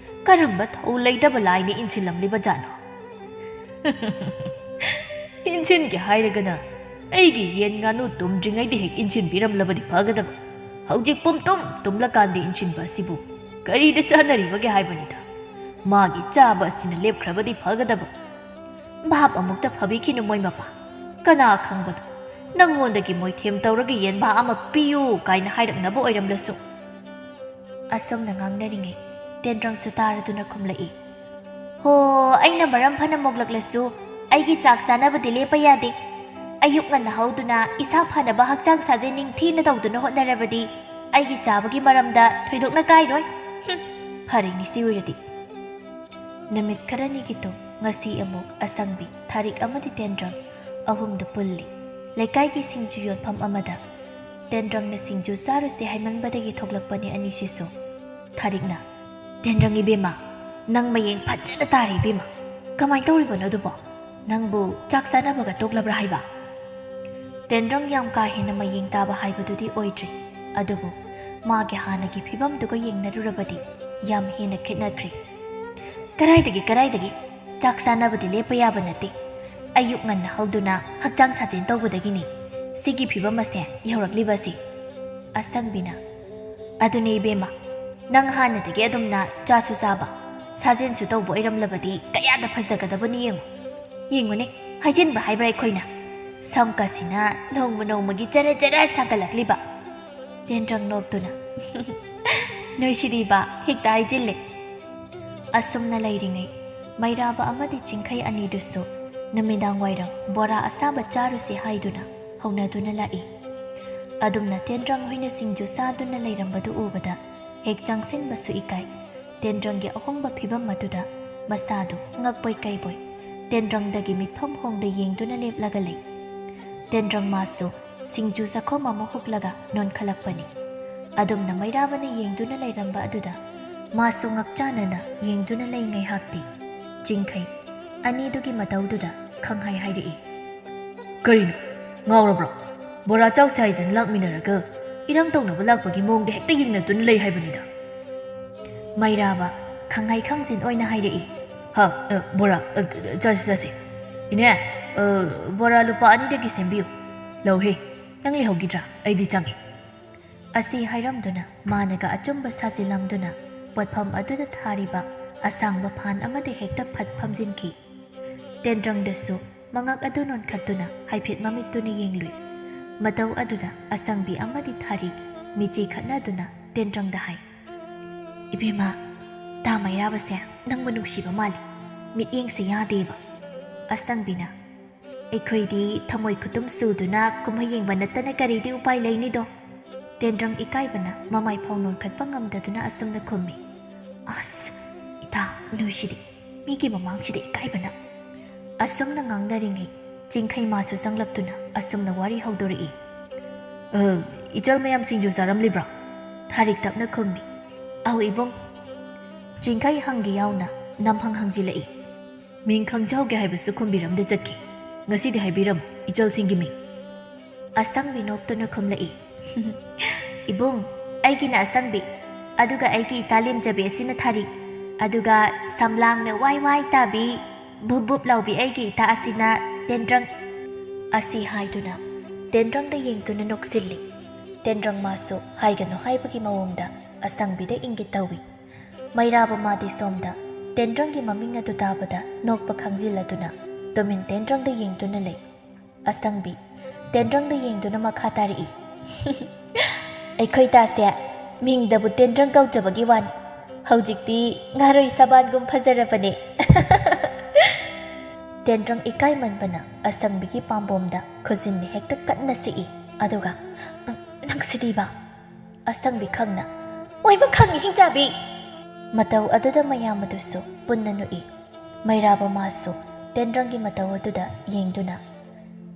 ꯀꯔꯝꯕ ꯊꯧ ꯂꯩꯇꯕ ꯂꯥꯏꯅ ꯏꯟꯁꯤꯜꯂꯝꯂꯤꯕ ꯖꯥꯠꯅꯣ?" "ꯏꯟꯁꯤꯟꯒꯦ ꯍꯥꯏꯔꯒꯅ ꯑꯩꯒꯤ ꯌꯦꯟ ꯉꯥꯅꯨ ꯇꯨꯝꯗ꯭ꯔꯤꯉꯩꯗ ꯍꯦꯛ ꯏꯟꯁꯤꯟꯕꯤꯔꯝꯂꯕꯗꯤ ꯐꯒꯗꯕ꯫ ꯍꯧꯖꯤꯛ ꯄꯨꯝꯇꯨꯝ ꯇꯨꯝꯂꯀꯥꯟꯗ ꯏꯟꯁꯤꯟꯕ ꯑꯁꯤꯕꯨ ꯀꯔꯤꯗ ꯆꯥꯟꯅꯔꯤꯕꯒꯦ ꯍꯥꯏꯕꯅꯤꯗ꯫ ꯃꯥꯒꯤ ꯆꯥꯕ ꯑꯁꯤꯅ ꯂꯦꯞꯈ꯭ꯔꯕꯗꯤ ꯐꯒꯗꯕ꯫" "ꯚꯥꯞ ꯑꯃꯨꯛꯇ ꯐꯕꯤꯈꯤꯅꯨ ꯃꯣꯏ ꯃꯄꯥ꯫ ꯀꯅꯥ ꯈꯪꯕꯅꯣ, ꯅꯪꯉꯣꯟꯗꯒꯤ ꯃꯣꯏꯊꯦꯝ ꯇꯧꯔꯒ ꯌꯦꯟꯕꯥ ꯑꯃ ꯄꯤꯌꯨ ꯀꯥꯏꯅ ꯍꯥꯏꯔꯛꯅꯕ ꯑꯣꯏꯔꯝꯂꯁꯨ꯫" ꯑꯁꯨꯝꯅ ꯉꯥꯡꯅꯔꯤꯉꯩ ꯇꯦꯟꯗ꯭ꯔꯪꯁꯨ ꯇꯥꯔꯗꯨꯅ ꯈꯨꯝꯂꯛꯏ꯫ "ꯍꯣ, ꯑꯩꯅ ꯃꯔꯝ ꯐꯅ ꯃꯣꯛꯂꯛꯂꯁꯨ ꯑꯩꯒꯤ ꯆꯥꯛ ꯆꯥꯅꯕꯗꯤ ꯂꯦꯞꯄ ꯌꯥꯗꯦ꯫ ꯑꯌꯨꯛ ꯉꯟꯅ ꯍꯧꯗꯨꯅ ꯏꯁꯥ ꯐꯅꯕ ꯍꯛꯆꯥꯡ ꯁꯥꯖꯦꯜ ꯅꯤꯡꯊꯤꯅ ꯇꯧꯗꯨꯅ ꯍꯣꯠꯅꯔꯕꯗꯤ ꯑꯩꯒꯤ ꯆꯥꯕꯒꯤ ꯃꯔꯝꯗ ꯊꯣꯏꯗꯣꯛꯅ ꯀꯥꯏꯔꯣꯏ꯫ ꯍꯨꯝ, ꯐꯔꯦꯅꯦ ꯁꯤ ꯑꯣꯏꯔꯗꯤ꯫" ꯅꯨꯃꯤꯠ ꯈꯔꯅꯤꯒꯤ ꯇꯨꯡ ꯉꯁꯤ ꯑꯃꯨꯛ ꯑꯁꯪꯕꯤ, ꯊꯥꯔꯤꯛ ꯑꯃꯗꯤ ꯇꯦꯟꯗ꯭ꯔꯪ ꯑꯍꯨꯝꯗꯨ ꯄꯨꯜꯂꯤ꯫ ꯂꯩꯀꯥꯏꯒꯤ ꯁꯤꯡꯖꯨ ꯌꯣꯟꯐꯝ ꯑꯃꯗ ꯇꯦꯟꯗ꯭ꯔꯪꯅ ꯁꯤꯡꯖꯨ ꯆꯥꯔꯨꯁꯦ ꯍꯥꯏꯃꯟꯕꯗꯒꯤ ꯊꯣꯛꯂꯛꯄꯅꯦ ꯑꯅꯤꯁꯤꯁꯨ꯫ ꯊꯥꯔꯤꯛꯅ, "ꯇꯦꯟꯗ꯭ꯔꯪ ꯏꯕꯦꯝꯃ, ꯅꯪ ꯃꯌꯦꯡ ꯐꯖꯅ ꯇꯥꯔꯦ ꯏꯕꯦꯝꯃ꯫ ꯀꯃꯥꯏꯅ ꯇꯧꯔꯤꯕꯅꯣ ꯑꯗꯨꯕꯣ? ꯅꯪꯕꯨ ꯆꯥꯛ ꯆꯥꯅꯕꯒ ꯇꯣꯛꯂꯕ꯭ꯔꯥ ꯍꯥꯏꯕ?" ꯇꯦꯟꯗ꯭ꯔꯪ ꯌꯥꯝ ꯀꯥ ꯍꯦꯟꯅ ꯃꯌꯦꯡ ꯇꯥꯕ ꯍꯥꯏꯕꯗꯨꯗꯤ ꯑꯣꯏꯗ꯭ꯔꯤ, ꯑꯗꯨꯕꯨ ꯃꯥꯒꯤ ꯍꯥꯟꯅꯒꯤ ꯐꯤꯕꯝꯗꯨꯒ ꯌꯦꯡꯅꯔꯨꯔꯕꯗꯤ ꯌꯥꯝ ꯍꯦꯟꯅ ꯈꯦꯠꯅꯈ꯭ꯔꯦ꯫ "ꯀꯗꯥꯏꯗꯒꯤ, ꯀꯗꯥꯏꯗꯒꯤ? ꯆꯥꯛ ꯆꯥꯅꯕꯗꯤ ꯂꯦꯞꯄ ꯌꯥꯕ ꯅꯠꯇꯦ꯫ ꯑꯌꯨꯛ ꯉꯟꯅ ꯍꯧꯗꯨꯅ ꯍꯛꯆꯥꯡ ꯁꯥꯖꯦꯜ ꯇꯧꯕꯗꯒꯤꯅꯤ ꯁꯤꯒꯤ ꯐꯤꯕꯝ ꯑꯁꯦ ꯌꯧꯔꯛꯂꯤꯕꯁꯤ꯫" ꯑꯁꯪꯕꯤꯅ, "ꯑꯗꯨꯅꯦ ꯏꯕꯦꯝꯃ, ꯅꯪ ꯍꯥꯟꯅꯗꯒꯤ ꯑꯗꯨꯝꯅ ꯆꯥꯁꯨ ꯆꯥꯕ, ꯁꯥꯖꯦꯜꯁꯨ ꯇꯧꯕ ꯑꯣꯏꯔꯝꯂꯕꯗꯤ ꯀꯌꯥꯗ ꯐꯖꯒꯗꯕꯅꯤ ꯌꯦꯡꯉꯨ꯫ ꯌꯦꯡꯉꯨꯅꯦ, ꯍꯥꯏꯖꯤꯟꯕ ꯍꯥꯏꯕ꯭ꯔꯥ ꯑꯩꯈꯣꯏꯅ? ꯁꯝꯀꯁꯤꯅ ꯅꯣꯡꯃ ꯅꯣꯡꯃꯒꯤ ꯆꯔ ꯆꯔ ꯁꯥꯡꯒꯠꯂꯛꯂꯤꯕ꯫" ꯇꯦꯟꯗ꯭ꯔꯪ ꯅꯣꯛꯇꯨꯅ, "ꯅꯣꯏꯁꯤꯗꯤꯕ ꯍꯦꯛꯇ ꯍꯥꯏꯖꯤꯜꯂꯦ꯫ ꯑꯁꯨꯝꯅ ꯂꯩꯔꯤꯉꯩ, ꯃꯩꯔꯥꯕ ꯑꯃꯗꯤ ꯆꯤꯡꯈꯩ ꯑꯅꯤꯗꯨꯁꯨ ꯅꯨꯃꯤꯗꯥꯡ ꯋꯥꯏꯔꯝ ꯕꯣꯔꯥ ꯑꯁꯥꯕ ꯆꯥꯔꯨꯁꯤ ꯍꯥꯏꯗꯨꯅ ꯍꯧꯅꯗꯨꯅ ꯂꯥꯛꯏ꯫ ꯑꯗꯨꯝꯅ ꯇꯦꯟꯗ꯭ꯔꯪ ꯍꯣꯏꯅ ꯁꯤꯡꯖꯨ ꯆꯥꯗꯨꯅ ꯂꯩꯔꯝꯕꯗꯨ ꯎꯕꯗ ꯍꯦꯛ ꯆꯪꯁꯤꯟꯕꯁꯨ ꯏꯀꯥꯏ꯫ ꯇꯦꯟꯗ꯭ꯔꯪꯒꯤ ꯑꯍꯣꯡꯕ ꯐꯤꯕꯝ ꯑꯗꯨꯗ ꯃꯁꯥꯗꯨ ꯉꯛꯄꯣꯏ ꯀꯩꯕꯣꯏ ꯇꯦꯟꯗ꯭ꯔꯪꯗꯒꯤ ꯃꯤꯠꯐꯝ ꯍꯣꯡꯗ ꯌꯦꯡꯗꯨꯅ ꯂꯦꯞꯂꯒ ꯂꯩ꯫ ꯇꯦꯟꯗ꯭ꯔꯪ ꯃꯥꯁꯨ ꯁꯤꯡꯖꯨ ꯆꯥꯈꯣꯝ ꯑꯃ ꯍꯨꯛꯂꯒ ꯅꯣꯟꯈꯠꯂꯛꯄꯅꯤ꯫ ꯑꯗꯨꯝꯅ ꯃꯩꯔꯥꯕꯅ ꯌꯦꯡꯗꯨꯅ ꯂꯩꯔꯝꯕ ꯑꯗꯨꯗ ꯃꯥꯁꯨ ꯉꯛꯆꯥꯅꯅ ꯌꯦꯡꯗꯨꯅ ꯂꯩ ꯉꯩꯍꯥꯛꯇꯤ꯫ ꯆꯤꯡꯈꯩ ꯑꯅꯤꯗꯨꯒꯤ ꯃꯇꯧꯗꯨꯗ ꯈꯪꯍꯥꯏ ꯍꯥꯏꯔꯛꯏ꯫ "ꯀꯔꯤꯅꯣ? ꯉꯥꯎꯔꯕ꯭ꯔꯣ? ꯕꯣꯔꯥ ꯆꯥꯎꯁꯦ ꯍꯥꯏꯗꯅ ꯂꯥꯛꯃꯤꯟꯅꯔꯒ ꯏꯔꯥꯡ ꯇꯧꯅꯕ ꯂꯥꯛꯄꯒꯤ ꯃꯑꯣꯡꯗ ꯍꯦꯛꯇ ꯌꯦꯡꯅꯗꯨꯅ ꯂꯩ ꯍꯥꯏꯕꯅꯤꯗ꯫" ꯃꯩꯔꯥꯕ ꯈꯪꯍꯥꯏ ꯈꯪꯖꯤꯟ ꯑꯣꯏꯅ ꯍꯥꯏꯔꯛꯏ꯫ "ꯍꯥ, ꯑ, ꯕꯣꯔꯥ, ꯑ, ꯆꯥꯁꯤ, ꯆꯥꯁꯤ꯫ ꯏꯅꯦ, ꯑ, ꯕꯣꯔꯥ ꯂꯨꯄꯥ ꯑꯅꯤꯗꯒꯤ ꯁꯦꯝꯕꯤꯌꯨ꯫ ꯂꯧꯍꯦ, ꯅꯪ ꯂꯩꯍꯧꯈꯤꯗ꯭ꯔꯥ? ꯑꯩꯗꯤ ꯆꯪꯉꯦ꯫" ꯑꯁꯤ ꯍꯥꯏꯔꯝꯗꯨꯅ ꯃꯥꯅꯒ ꯑꯆꯨꯝꯕ ꯁꯥꯖꯤꯜꯂꯝꯗꯨꯅ ꯄꯣꯠꯐꯝ ꯑꯗꯨꯗ ꯊꯥꯔꯤꯕ ꯑꯁꯥꯡꯕ ꯐꯥꯟ ꯑꯃꯗ ꯍꯦꯛꯇ ꯐꯠ ꯐꯝꯖꯤꯟꯈꯤ꯫ ꯇꯦꯟꯗ꯭ꯔꯪꯗꯁꯨ ꯃꯉꯛ ꯑꯗꯨ ꯅꯣꯟꯈꯠꯇꯨꯅ ꯍꯥꯏꯐꯦꯠ ꯃꯃꯤꯠꯇꯨꯅ ꯌꯦꯡꯂꯨꯏ꯫ ꯃꯇꯧ ꯑꯗꯨꯗ ꯑꯁꯪꯕꯤ ꯑꯃꯗꯤ ꯊꯥꯔꯤꯛ ꯃꯤꯆꯤ ꯈꯠꯅꯗꯨꯅ ꯇꯦꯟꯗ꯭ꯔꯪꯗ ꯍꯥꯏ, "ꯏꯕꯦꯝꯃ, ꯇꯥ ꯃꯩꯔꯥꯕꯁꯦ ꯅꯪꯕꯨ ꯅꯨꯡꯁꯤꯕ ꯃꯥꯜꯂꯤ꯫ ꯃꯤꯠꯌꯦꯡꯁꯦ ꯌꯥꯗꯦꯕ꯫" ꯑꯁꯪꯕꯤꯅ, "ꯑꯩꯈꯣꯏꯗꯤ ꯊꯃꯣꯏ ꯈꯨꯇꯨꯝ ꯆꯨꯗꯨꯅ ꯀꯨꯝꯍꯩ ꯌꯦꯡꯕ ꯅꯠꯇꯅ ꯀꯔꯤꯗꯤ ꯎꯄꯥꯏ ꯂꯩꯅꯤꯗꯣ?" ꯇꯦꯟꯗ꯭ꯔꯪ ꯏꯀꯥꯏꯕꯅ ꯃꯃꯥꯏ ꯐꯥꯎ ꯅꯣꯟꯈꯠꯄ ꯉꯝꯗꯗꯨꯅ ꯑꯁꯨꯝꯅ ꯈꯨꯝꯃꯤ꯫ "ꯑꯁ, ꯏꯇꯥ, ꯅꯣꯏꯁꯤꯗꯤ ꯃꯤꯒꯤ ꯃꯃꯥꯡꯁꯤꯗ ꯏꯀꯥꯏꯕꯅ꯫" ꯑꯁꯨꯝꯅ ꯉꯥꯡꯅꯔꯤꯉꯩ ꯆꯤꯡꯈꯩ ꯃꯥꯁꯨ ꯆꯪꯂꯛꯇꯨꯅ ꯑꯁꯨꯝꯅ ꯋꯥꯔꯤ ꯍꯧꯗꯣꯔꯛꯏ꯫ "ꯑ, ꯏꯆꯜ ꯃꯌꯥꯝ ꯁꯤꯡꯖꯨ ꯆꯥꯔꯝꯂꯤꯕ꯭ꯔꯣ?" ꯊꯥꯔꯤꯛ ꯇꯞꯅ ꯈꯨꯝꯃꯤ꯫ "ꯑꯧ ꯏꯕꯨꯡ꯫" ꯆꯤꯡꯈꯩ ꯍꯪꯒꯦ ꯌꯥꯎꯅ ꯅꯝꯍꯪ ꯍꯪꯖꯤꯜꯂꯛꯏ꯫ "ꯃꯤꯡ ꯈꯪꯖꯍꯧꯒꯦ ꯍꯥꯏꯕꯁꯨ ꯈꯨꯝꯕꯤꯔꯝꯗ ꯆꯠꯈꯤ꯫ ꯉꯁꯤꯗꯤ ꯍꯥꯏꯕꯤꯔꯝꯃꯨ, ꯏꯆꯜꯁꯤꯡꯒꯤ ꯃꯤꯡ꯫" ꯑꯁꯪꯕꯤ ꯅꯣꯛꯇꯨꯅ ꯈꯨꯝꯂꯛꯏ꯫ "ꯏꯕꯨꯡ, ꯑꯩꯒꯤꯅ ꯑꯁꯪꯕꯤ, ꯑꯗꯨꯒ ꯑꯩꯒꯤ ꯏꯇꯥ ꯂꯦꯝꯖꯕꯤ ꯑꯁꯤꯅ ꯊꯥꯔꯤ, ꯑꯗꯨꯒ ꯁꯝꯂꯥꯡꯅ ꯋꯥꯏ ꯋꯥꯏ ꯇꯥꯕꯤ, ꯕꯨꯞ ꯕꯨꯞ ꯂꯥꯎꯕꯤ ꯑꯩꯒꯤ ꯏꯇꯥ ꯑꯁꯤꯅ ꯇꯦꯟꯗ꯭ꯔꯪ꯫" ꯑꯁꯤ ꯍꯥꯏꯗꯨꯅ ꯇꯦꯟꯗ꯭ꯔꯪꯗ ꯌꯦꯡꯗꯨꯅ ꯅꯣꯛꯁꯤꯜꯂꯤ꯫ ꯇꯦꯟꯗ꯭ꯔꯪ ꯃꯥꯁꯨ ꯍꯥꯏꯒꯅꯨ ꯍꯥꯏꯕꯒꯤ ꯃꯑꯣꯡꯗ ꯑꯁꯪꯕꯤꯗ ꯏꯪꯒꯤꯠ ꯇꯧꯏ꯫ ꯃꯩꯔꯥꯕ ꯃꯥꯗꯤ ꯁꯣꯝꯗ ꯇꯦꯟꯗ꯭ꯔꯪꯒꯤ ꯃꯃꯤꯡ ꯑꯗꯨ ꯇꯥꯕꯗ ꯅꯣꯛꯄ ꯈꯪꯖꯤꯜꯂꯗꯨꯅ ꯇꯨꯃꯤꯟ ꯇꯦꯟꯗ꯭ꯔꯪꯗ ꯌꯦꯡꯗꯨꯅ ꯂꯩ꯫ ꯑꯁꯪꯕꯤ ꯇꯦꯟꯗ꯭ꯔꯪꯗ ꯌꯦꯡꯗꯨꯅ ꯃꯈꯥ ꯇꯥꯔꯛꯏ꯫ "ꯑꯩꯈꯣꯏ ꯇꯥꯁꯦ ꯃꯤꯡꯗꯕꯨ ꯇꯦꯟꯗ꯭ꯔꯪ ꯀꯧꯖꯕꯒꯤ ꯋꯥꯅꯤ꯫ "ꯍꯧꯖꯤꯛꯇꯤ ꯉꯥꯔꯣꯏ ꯁꯥꯕꯥꯟꯒꯨꯝ ꯐꯖꯔꯕꯅꯦ꯫" ꯇꯦꯟꯗ꯭ꯔꯪ ꯏꯀꯥꯏꯃꯟꯕꯅ ꯑꯁꯪꯕꯤꯒꯤ ꯄꯥꯝꯕꯣꯝꯗ ꯈꯨꯖꯤꯟꯅ ꯍꯦꯛꯇ ꯀꯟꯅ ꯁꯤꯛꯏ꯫ ꯑꯗꯨꯒ, "ꯅꯪ, ꯅꯪ ꯁꯤꯗꯤꯕ?" ꯑꯁꯪꯕꯤ ꯈꯪꯅ, "ꯑꯣꯏꯕ ꯈꯪꯉꯤ, ꯍꯤꯡꯆꯥꯕꯤ!" ꯃꯇꯧ ꯑꯗꯨꯗ ꯃꯌꯥꯝ ꯑꯗꯨꯁꯨ ꯄꯨꯟꯅ ꯅꯣꯛꯏ꯫ ꯃꯩꯔꯥꯕ ꯃꯥꯁꯨ ꯇꯦꯟꯗ꯭ꯔꯪꯒꯤ ꯃꯇꯧ ꯑꯗꯨꯗ ꯌꯦꯡꯗꯨꯅ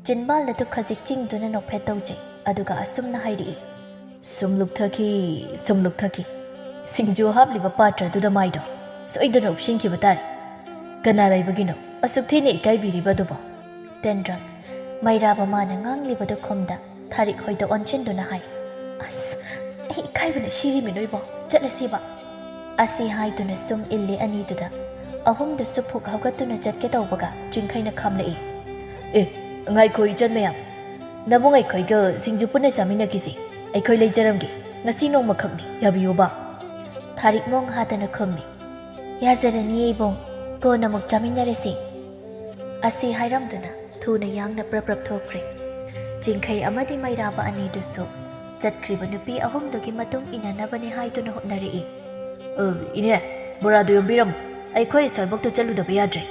ꯆꯤꯟꯕꯥꯜ ꯑꯗꯨ ꯈꯖꯤꯛ ꯆꯤꯡꯗꯨꯅ ꯅꯣꯛꯐꯦꯠ ꯇꯧꯖꯩ꯫ ꯑꯗꯨꯒ ꯑꯁꯨꯝꯅ ꯍꯥꯏꯔꯛꯏ, "ꯁꯨꯝ ꯂꯨꯞꯊꯈꯤ, ꯁꯨꯝ ꯂꯨꯞꯊꯈꯤ꯫ ꯁꯤꯡꯖꯨ ꯍꯥꯞꯂꯤꯕ ꯄꯥꯇ꯭ꯔ ꯑꯗꯨꯗ ꯃꯥꯏꯗꯣ ꯁꯣꯏꯗꯅ ꯎꯞꯁꯤꯟꯈꯤꯕ ꯇꯥꯔꯦ꯫ ꯀꯅꯥ ꯂꯩꯕꯒꯤꯅꯣ ꯑꯁꯨꯛ ꯊꯤꯅ ꯏꯀꯥꯏꯕꯤꯔꯤꯕ ꯑꯗꯨꯕꯣ?" ꯇꯦꯟꯗ꯭ꯔꯪ, ꯃꯩꯔꯥꯕ ꯃꯥꯅ ꯉꯥꯡꯂꯤꯕꯗꯨ ꯈꯨꯝꯗ ꯊꯥꯔꯤꯛ ꯍꯣꯏꯗ ꯑꯣꯟꯁꯤꯟꯗꯨꯅ ꯍꯥꯏ, "ꯑꯁ, ꯑꯩ ꯏꯀꯥꯏꯕꯅ ꯁꯤꯔꯤꯃꯤ ꯅꯣꯏꯕꯣ, ꯆꯠꯂꯁꯤꯕ꯫" ꯑꯁꯤ ꯍꯥꯏꯗꯨꯅ ꯁꯨꯝ ꯏꯜꯂꯦ ꯑꯅꯤꯗꯨꯗ꯫ ꯑꯍꯨꯝꯗꯨꯁꯨ ꯐꯨꯛ ꯍꯧꯒꯠꯇꯨꯅ ꯆꯠꯀꯦ ꯇꯧꯕꯒ ꯆꯤꯡꯈꯩꯅ ꯈꯥꯝꯂꯛꯏ꯫ "ꯑꯦ, ꯉꯥꯏꯈꯣ ꯏꯆꯟ ꯃꯌꯥꯝ, ꯅꯕꯨꯡ ꯑꯩꯈꯣꯏꯒ ꯁꯤꯡꯖꯨ ꯄꯨꯟꯅ ꯆꯥꯃꯤꯟꯅꯈꯤꯁꯤ꯫ ꯑꯩꯈꯣꯏ ꯂꯩꯖꯔꯝꯒꯦ, ꯉꯁꯤ ꯅꯣꯡꯃꯈꯛꯅꯤ, ꯌꯥꯕꯤꯌꯨꯕ꯫" ꯊꯥꯔꯤꯛ ꯃꯣꯡ ꯍꯥꯗꯅ ꯈꯨꯝꯃꯤ, "ꯌꯥꯖꯔꯅꯤ ꯏꯕꯨꯡ, ꯀꯣꯟꯅ ꯑꯃꯨꯛ ꯆꯥꯃꯤꯟꯅꯔꯁꯤ꯫" ꯑꯁꯤ ꯍꯥꯏꯔꯝꯗꯨꯅ ꯊꯨꯅ ꯌꯥꯡꯅ ꯄ꯭ꯔꯞ ꯄ꯭ꯔꯞ ꯊꯣꯛꯈ꯭ꯔꯦ꯫ ꯆꯤꯡꯈꯩ ꯑꯃꯗꯤ ꯃꯩꯔꯥꯕ ꯑꯅꯤꯗꯨꯁꯨ ꯆꯠꯈ꯭ꯔꯤꯕ ꯅꯨꯄꯤ ꯑꯍꯨꯝꯗꯨꯒꯤ ꯃꯇꯨꯡ ꯏꯟꯅꯅꯕꯅꯦ ꯍꯥꯏꯗꯨꯅ ꯍꯣꯠꯅꯔꯛꯏ꯫ "ꯑ, ꯏꯅꯦ, ꯕꯣꯔꯥꯗꯨ ꯌꯣꯝꯕꯤꯔꯝꯃꯨ, ꯑꯩꯈꯣꯏ ꯑꯁ꯭ꯋꯥꯏꯐꯥꯎꯇ ꯆꯠꯂꯨꯗꯕ ꯌꯥꯗ꯭ꯔꯦ꯫"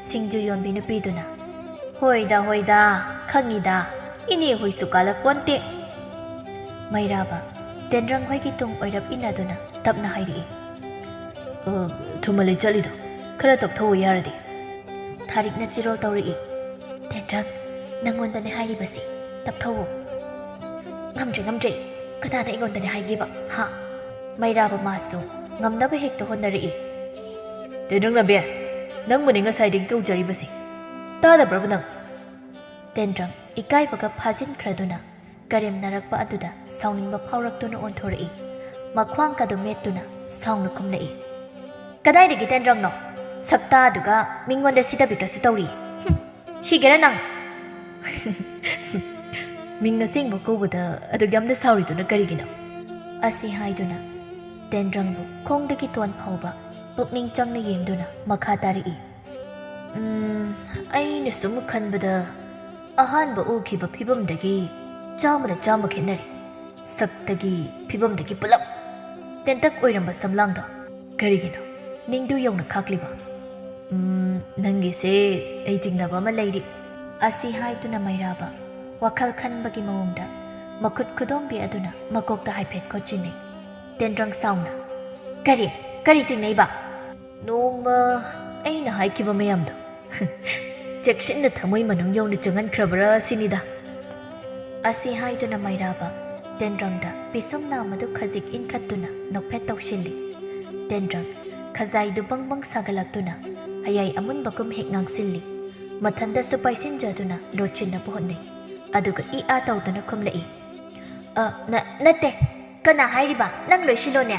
ꯁꯤꯡꯖꯨ ꯌꯣꯟꯕꯤ ꯅꯨꯄꯤꯗꯨꯅ, "ꯍꯣꯏꯗ, ꯍꯣꯏꯗ, ꯈꯪꯉꯤꯗ, ꯏꯅꯦ ꯍꯣꯏꯁꯨ ꯀꯥꯜꯂꯛꯄꯣꯟꯇꯦ꯫" ꯃꯩꯔꯥꯕ ꯇꯦꯟꯗ꯭ꯔꯪ ꯍꯣꯏꯒꯤ ꯇꯨꯡ ꯑꯣꯏꯔꯞ ꯏꯟꯅꯗꯨꯅ ꯇꯞꯅ ꯍꯥꯏꯔꯛꯏ, "ꯑ, ꯊꯨꯃꯜꯂꯦ ꯆꯠꯂꯤꯗꯣ, ꯈꯔ ꯇꯞꯊꯧꯑꯣ ꯌꯥꯔꯗꯤ꯫" ꯊꯥꯔꯤꯛꯅ ꯆꯤꯔꯣꯜ ꯇꯧꯔꯛꯏ, "ꯇꯦꯟꯗ꯭ꯔꯪ, ꯅꯪꯉꯣꯟꯗꯅꯦ ꯍꯥꯏꯔꯤꯕꯁꯤ, ꯇꯞꯊꯧꯑꯣ꯫" "ꯉꯝꯗ꯭ꯔꯦ, ꯉꯝꯗ꯭ꯔꯦ, ꯀꯅꯥꯅ ꯑꯩꯉꯣꯟꯗꯅꯦ ꯍꯥꯏꯒꯦꯕ, ꯍꯥ?" ꯃꯩꯔꯥꯕ ꯃꯥꯁꯨ ꯉꯝꯅꯕ ꯍꯦꯛꯇ ꯍꯣꯠꯅꯔꯛꯏ꯫ "ꯇꯦꯟꯗ꯭ꯔꯪ ꯅꯥꯕꯤ, ꯅꯪꯕꯨꯅꯦ ꯉꯁꯥꯏꯗꯒꯤ ꯀꯧꯖꯔꯤꯕꯁꯦ, ꯇꯥꯗꯕ꯭ꯔꯕ ꯅꯪ?" ꯇꯦꯟꯗ꯭ꯔꯪ ꯏꯀꯥꯏꯕꯒ ꯐꯥꯖꯤꯟꯈ꯭ꯔꯗꯨꯅ ꯀꯔꯦꯝꯅꯔꯛꯄ ꯑꯗꯨꯗ ꯁꯥꯎꯅꯤꯡꯕ ꯐꯥꯎꯔꯛꯇꯨꯅ ꯑꯣꯟꯊꯣꯔꯛꯏ꯫ ꯃꯈ꯭ꯋꯥꯡ ꯀꯗꯨ ꯃꯦꯠꯇꯨꯅ ꯁꯥꯎꯅ ꯈꯨꯝꯂꯛꯏ꯫ "ꯀꯗꯥꯏꯗꯒꯤ ꯇꯦꯟꯗ꯭ꯔꯪꯅꯣ? ꯁꯛꯇꯥꯗꯨꯒ ꯃꯤꯉꯣꯟꯗ ꯁꯤꯗꯕꯤꯒꯁꯨ ꯇꯧꯔꯤ꯫ ꯍꯨꯝ, ꯁꯤꯒꯦꯔꯥ ꯅꯪ?" "ꯃꯤꯡ ꯑꯁꯦꯡꯕ ꯀꯧꯕꯗ ꯑꯗꯨꯛ ꯌꯥꯝꯅ ꯁꯥꯎꯔꯤꯗꯨꯅ ꯀꯔꯤꯒꯤꯅꯣ?" ꯑꯁꯤ ꯍꯥꯏꯗꯨꯅ ꯇꯦꯟꯗ꯭ꯔꯪꯕꯨ ꯈꯣꯡꯗꯒꯤ ꯇꯣꯟ ꯐꯥꯎꯕ ꯄꯨꯛꯅꯤꯡ ꯆꯪꯅ ꯌꯦꯡꯗꯨꯅ ꯃꯈꯥ ꯇꯥꯔꯛꯏ꯫ "ꯎꯝ, ꯑꯩꯅ ꯁꯨꯝ ꯈꯟꯕꯗ ꯑꯍꯥꯟꯕ ꯎꯈꯤꯕ ꯐꯤꯕꯝꯗꯒꯤ ꯆꯥꯝꯃꯗ ꯆꯥꯝꯃ ꯈꯦꯠꯅꯔꯦ꯫ ꯁꯛꯇꯒꯤ, ꯐꯤꯕꯝꯗꯒꯤ ꯄꯨꯂꯞ꯫ ꯇꯦꯟꯇꯛ ꯑꯣꯏꯔꯝꯕ ꯁꯝꯂꯥꯡꯗꯣ ꯀꯔꯤꯒꯤꯅꯣ ꯅꯤꯡꯗꯨ ꯌꯧꯅ ꯈꯥꯛꯂꯤꯕ? "ꯎꯝ, ꯅꯪꯒꯤꯁꯦ ꯑꯩ ꯆꯤꯡꯅꯕ ꯑꯃ ꯂꯩꯔꯤ," ꯑꯁꯤ ꯍꯥꯏꯗꯨꯅ ꯃꯩꯔꯥꯕ ꯋꯥꯈꯜ ꯈꯟꯕꯒꯤ ꯃꯑꯣꯡꯗ ꯃꯈꯨꯠ ꯈꯨꯗꯣꯝꯕꯤ ꯑꯗꯨꯅ ꯃꯀꯣꯛꯇ ꯍꯥꯏꯐꯦꯠ ꯈꯣꯠꯆꯤꯟꯅꯩ꯫ ꯇꯦꯟꯗ꯭ꯔꯪ ꯁꯥꯎꯅ, "ꯀꯔꯤ? ꯀꯔꯤ ꯆꯤꯡꯅꯩꯕ?" "ꯅꯣꯡꯃ ꯑꯩꯅ ꯍꯥꯏꯈꯤꯕ ꯃꯌꯥꯝꯗꯣ ꯆꯦꯛꯁꯤꯟꯅ ꯊꯃꯣꯏ ꯃꯅꯨꯡ ꯌꯧꯅ ꯆꯪꯍꯟꯈ꯭ꯔꯕ꯭ꯔꯥ ꯁꯤꯅꯤꯗ," ꯑꯁꯤ ꯍꯥꯏꯗꯨꯅ ꯃꯩꯔꯥꯕ ꯇꯦꯟꯗ꯭ꯔꯪꯗ ꯄꯤꯁꯨꯝ ꯅꯥꯝꯃꯗꯨ ꯈꯖꯤꯛ ꯏꯟꯈꯠꯇꯨꯅ ꯅꯣꯛꯐꯦꯠ ꯇꯧꯁꯤꯜꯂꯤ꯫ ꯇꯦꯟꯗ꯭ꯔꯪ ꯈꯖꯥꯏꯗꯨ ꯕꯪ ꯕꯪ ꯁꯥꯒꯠꯂꯛꯇꯨꯅ ꯍꯌꯥꯏ ꯑꯃꯨꯟꯕꯒꯨꯝ ꯍꯦꯛ ꯉꯥꯡꯁꯤꯜꯂꯤ꯫ ꯃꯊꯟꯗꯁꯨ ꯄꯥꯏꯁꯤꯟꯖꯗꯨꯅ ꯂꯣꯠꯁꯤꯟꯅꯕ ꯍꯣꯠꯅꯩ꯫ ꯑꯗꯨꯒ ꯏ ꯑꯥ ꯇꯧꯗꯨꯅ ꯈꯨꯝꯂꯛꯏ, "ꯑ, ꯅ-, ꯅꯠꯇꯦ꯫ ꯀꯅꯥ ꯍꯥꯏꯔꯤꯕ? ꯅꯪ ꯂꯣꯏꯁꯤꯜꯂꯣꯅꯦ꯫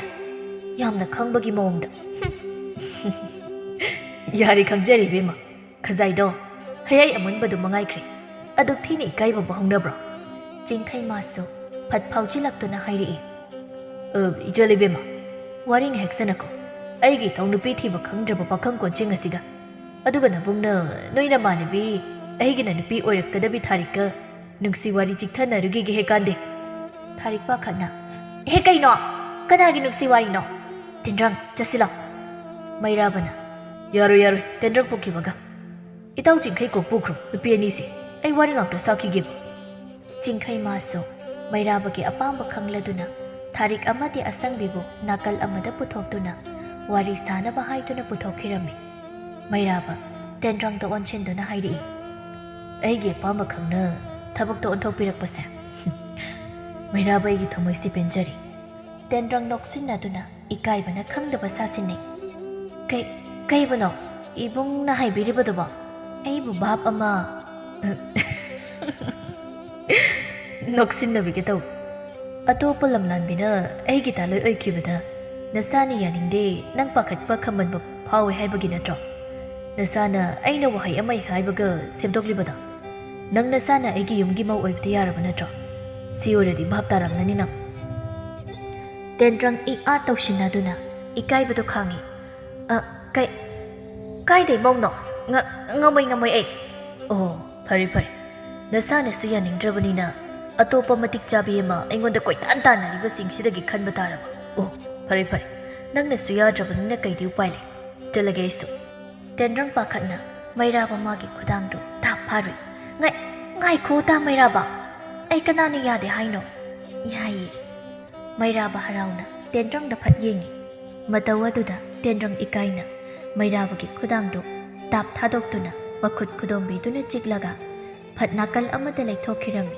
ꯌꯥꯝꯅ ꯈꯪꯕꯒꯤ ꯃꯑꯣꯡꯗ꯫ ꯌꯥꯔꯦ, ꯈꯪꯖꯔꯦ ꯏꯕꯦꯝꯃ꯫ ꯈꯖꯥꯏꯗꯣ ꯍꯌꯥꯏ ꯑꯃꯨꯟꯕꯗꯨ ꯃꯉꯥꯏꯈ꯭ꯔꯦ꯫ ꯑꯗꯨꯛ ꯊꯤꯅ ꯏꯀꯥꯏꯕ ꯍꯧꯅꯕ꯭ꯔꯣ?" ꯆꯤꯡꯈꯩ ꯃꯥꯁꯨ ꯐꯠ ꯐꯥꯎꯖꯤꯜꯂꯛꯇꯨꯅ ꯍꯥꯏꯔꯛꯏ, "ꯑ, ꯏꯆꯜ ꯏꯕꯦꯝꯃ, ꯋꯥꯔꯤ ꯉꯥꯏꯍꯥꯛ ꯁꯥꯟꯅꯀꯣ꯫ ꯑꯩꯒꯤ ꯏꯇꯧ ꯅꯨꯄꯤ ꯊꯤꯕ ꯈꯪꯗ꯭ꯔꯕ ꯄꯥꯈꯪ ꯀꯣꯟꯁꯤꯡ ꯑꯁꯤꯒ꯫ ꯑꯗꯨꯒ ꯅꯕꯨꯡꯅ ꯅꯣꯏ ꯅꯃꯥꯟꯅꯕꯤ ꯑꯩꯒꯤꯅ ꯅꯨꯄꯤ ꯑꯣꯏꯔꯛꯀꯗꯕꯤ ꯊꯥꯔꯤꯛꯀ ꯅꯨꯡꯁꯤ ꯋꯥꯔꯤ ꯆꯤꯛꯊꯅꯔꯨꯒꯤꯒꯦ ꯍꯦ ꯀꯥꯟꯗꯦ꯫" ꯊꯥꯔꯤꯛ ꯄꯥꯈꯠꯅ, "ꯍꯦ ꯀꯩꯅꯣ? ꯀꯅꯥꯒꯤ ꯅꯨꯡꯁꯤ ꯋꯥꯔꯤꯅꯣ? ꯇꯦꯟꯗ꯭ꯔꯪ, ꯆꯠꯁꯤꯜꯂꯣ꯫" ꯃꯩꯔꯥꯕꯅ, "ꯌꯥꯔꯣꯏ, ꯌꯥꯔꯣꯏ, ꯇꯦꯟꯗ꯭ꯔꯪ ꯄꯨꯈꯤꯕꯒ꯫ ꯏꯇꯥꯎ ꯆꯤꯡꯈꯩ ꯀꯣꯛ ꯄꯨꯈ꯭ꯔꯣ, ꯅꯨꯄꯤ ꯑꯅꯤꯁꯦ꯫ ꯑꯩ ꯋꯥꯔꯤ ꯉꯥꯛꯇ ꯁꯥꯈꯤꯒꯦꯕ꯫" ꯆꯤꯡꯈꯩ ꯃꯥꯁꯨ ꯃꯩꯔꯥꯕꯒꯤ ꯑꯄꯥꯝꯕ ꯈꯪꯂꯗꯨꯅ ꯊꯥꯔꯤꯛ ꯑꯃꯗꯤ ꯑꯁꯪꯕꯤꯕꯨ ꯅꯥꯀꯜ ꯑꯃꯗ ꯄꯨꯊꯣꯛꯇꯨꯅ ꯋꯥꯔꯤ ꯁꯥꯅꯕ ꯍꯥꯏꯗꯨꯅ ꯄꯨꯊꯣꯛꯈꯤꯔꯝꯃꯤ꯫ ꯃꯩꯔꯥꯕ ꯇꯦꯟꯗ꯭ꯔꯪꯗ ꯑꯣꯟꯁꯤꯟꯗꯨꯅ ꯍꯥꯏꯔꯛꯏ, "ꯑꯩꯒꯤ ꯑꯄꯥꯝꯕ ꯈꯪꯅ ꯊꯕꯛꯇ ꯑꯣꯟꯊꯣꯛꯄꯤꯔꯛꯄꯁꯦ ꯃꯩꯔꯥꯕ ꯑꯩꯒꯤ ꯊꯃꯣꯏꯁꯤ ꯄꯦꯟꯖꯔꯤ꯫" ꯇꯦꯟꯗ꯭ꯔꯪ ꯅꯣꯛꯁꯤꯟꯅꯗꯨꯅ ꯏꯀꯥꯏꯕꯅ ꯈꯪꯗꯕ ꯁꯥꯁꯤꯟꯅꯩ꯫ "ꯀꯩ, ꯀꯩꯕꯨꯅꯣ? ꯏꯕꯨꯡꯅ ꯍꯥꯏꯕꯤꯔꯤꯕꯗꯨꯕꯣ? ꯑꯩꯕꯨ ꯚꯥꯞ ꯑꯃ" ꯅꯣꯛꯁꯤꯟꯅꯕꯤꯒꯦ ꯇꯧ꯫ "ꯑꯇꯣꯞꯄ ꯂꯝꯂꯥꯟꯕꯤꯅ ꯑꯩꯒꯤ ꯇꯥꯂꯣꯏ ꯑꯣꯏꯈꯤꯕꯗ ꯅꯁꯥꯅ ꯌꯥꯅꯤꯡꯗꯦ, ꯅꯪ ꯄꯥꯈꯠꯄ ꯈꯝꯕꯟꯕ ꯐꯥꯎꯋꯦ ꯍꯥꯏꯕꯒꯤ ꯅꯠꯇ꯭ꯔꯣ? ꯅꯁꯥꯅ ꯑꯩꯅ ꯋꯥꯍꯩ ꯑꯃ ꯍꯦꯛ ꯍꯥꯏꯕꯒ ꯁꯦꯝꯗꯣꯛꯂꯤꯕꯗꯣ? ꯅꯪ ꯅꯁꯥꯅ ꯑꯩꯒꯤ ꯌꯨꯝꯒꯤ ꯃꯧ ꯑꯣꯏꯕꯗꯤ ꯌꯥꯔꯕ ꯅꯠꯇ꯭ꯔꯣ? ꯁꯤ ꯑꯣꯏꯔꯗꯤ ꯚꯥꯞ ꯇꯥꯔꯝꯂꯅꯤ ꯅꯪ꯫" ꯇꯦꯟꯗ꯭ꯔꯪ ꯏ ꯑꯥ ꯇꯧꯁꯤꯟꯅꯗꯨꯅ ꯏꯀꯥꯏꯕꯗꯨ ꯈꯥꯡꯉꯤ꯫ "ꯑ, ꯀꯩ, ꯀꯥꯏꯗꯩ ꯃꯧꯅꯣ? ꯉ-, ꯉꯝꯃꯣꯏ, ꯉꯝꯃꯣꯏ ꯑꯩ꯫" "ꯑꯣ, ꯐꯔꯦ, ꯐꯔꯦ꯫ ꯅꯁꯥꯅꯁꯨ ꯌꯥꯅꯤꯡꯗ꯭ꯔꯕꯅꯤꯅ ꯑꯇꯣꯞꯄ ꯃꯇꯤꯛ ꯆꯥꯕꯤ ꯑꯃ ꯑꯩꯉꯣꯟꯗ ꯀꯣꯏꯇꯥꯟ ꯇꯥꯟꯅꯔꯤꯕꯁꯤꯡꯁꯤꯗꯒꯤ ꯈꯟꯕ ꯇꯥꯔꯕ? ꯑꯣ, "ꯐꯔꯦ, ꯐꯔꯦ, ꯅꯪꯅꯁꯨ ꯌꯥꯗ꯭ꯔꯕꯅꯤꯅ ꯀꯩꯗꯤ ꯎꯄꯥꯏ ꯂꯩ? ꯆꯠꯂꯒꯦ ꯑꯩꯁꯨ꯫" ꯇꯦꯟꯗ꯭ꯔꯪ ꯄꯥꯈꯠꯅ ꯃꯩꯔꯥꯕ ꯃꯥꯒꯤ ꯈꯨꯗꯥꯡꯗꯨ ꯇꯥꯞ ꯐꯥꯔꯨꯏ꯫ "ꯉꯥꯏ-, ꯉꯥꯏꯈꯣ ꯇꯥ ꯃꯩꯔꯥꯕ, ꯑꯩ ꯀꯅꯥꯅ ꯌꯥꯗꯦ ꯍꯥꯏꯅꯣ?" "ꯌꯥꯏꯌꯦ꯫" ꯃꯩꯔꯥꯕ ꯍꯔꯥꯎꯅ ꯇꯦꯟꯗ꯭ꯔꯪꯗ ꯐꯠ ꯌꯦꯡꯉꯤ꯫ ꯃꯇꯧ ꯑꯗꯨꯗ ꯇꯦꯟꯗ꯭ꯔꯪ ꯏꯀꯥꯏꯅ ꯃꯩꯔꯥꯕꯒꯤ ꯈꯨꯗꯥꯡꯗꯨ ꯇꯥꯞ ꯊꯥꯗꯣꯛꯇꯨꯅ ꯃꯈꯨꯠ ꯈꯨꯗꯣꯝꯕꯤꯗꯨꯅ ꯆꯤꯛꯂꯒ ꯐꯠ ꯅꯥꯀꯜ ꯑꯃꯗ ꯂꯩꯊꯣꯛꯈꯤꯔꯝꯃꯤ꯫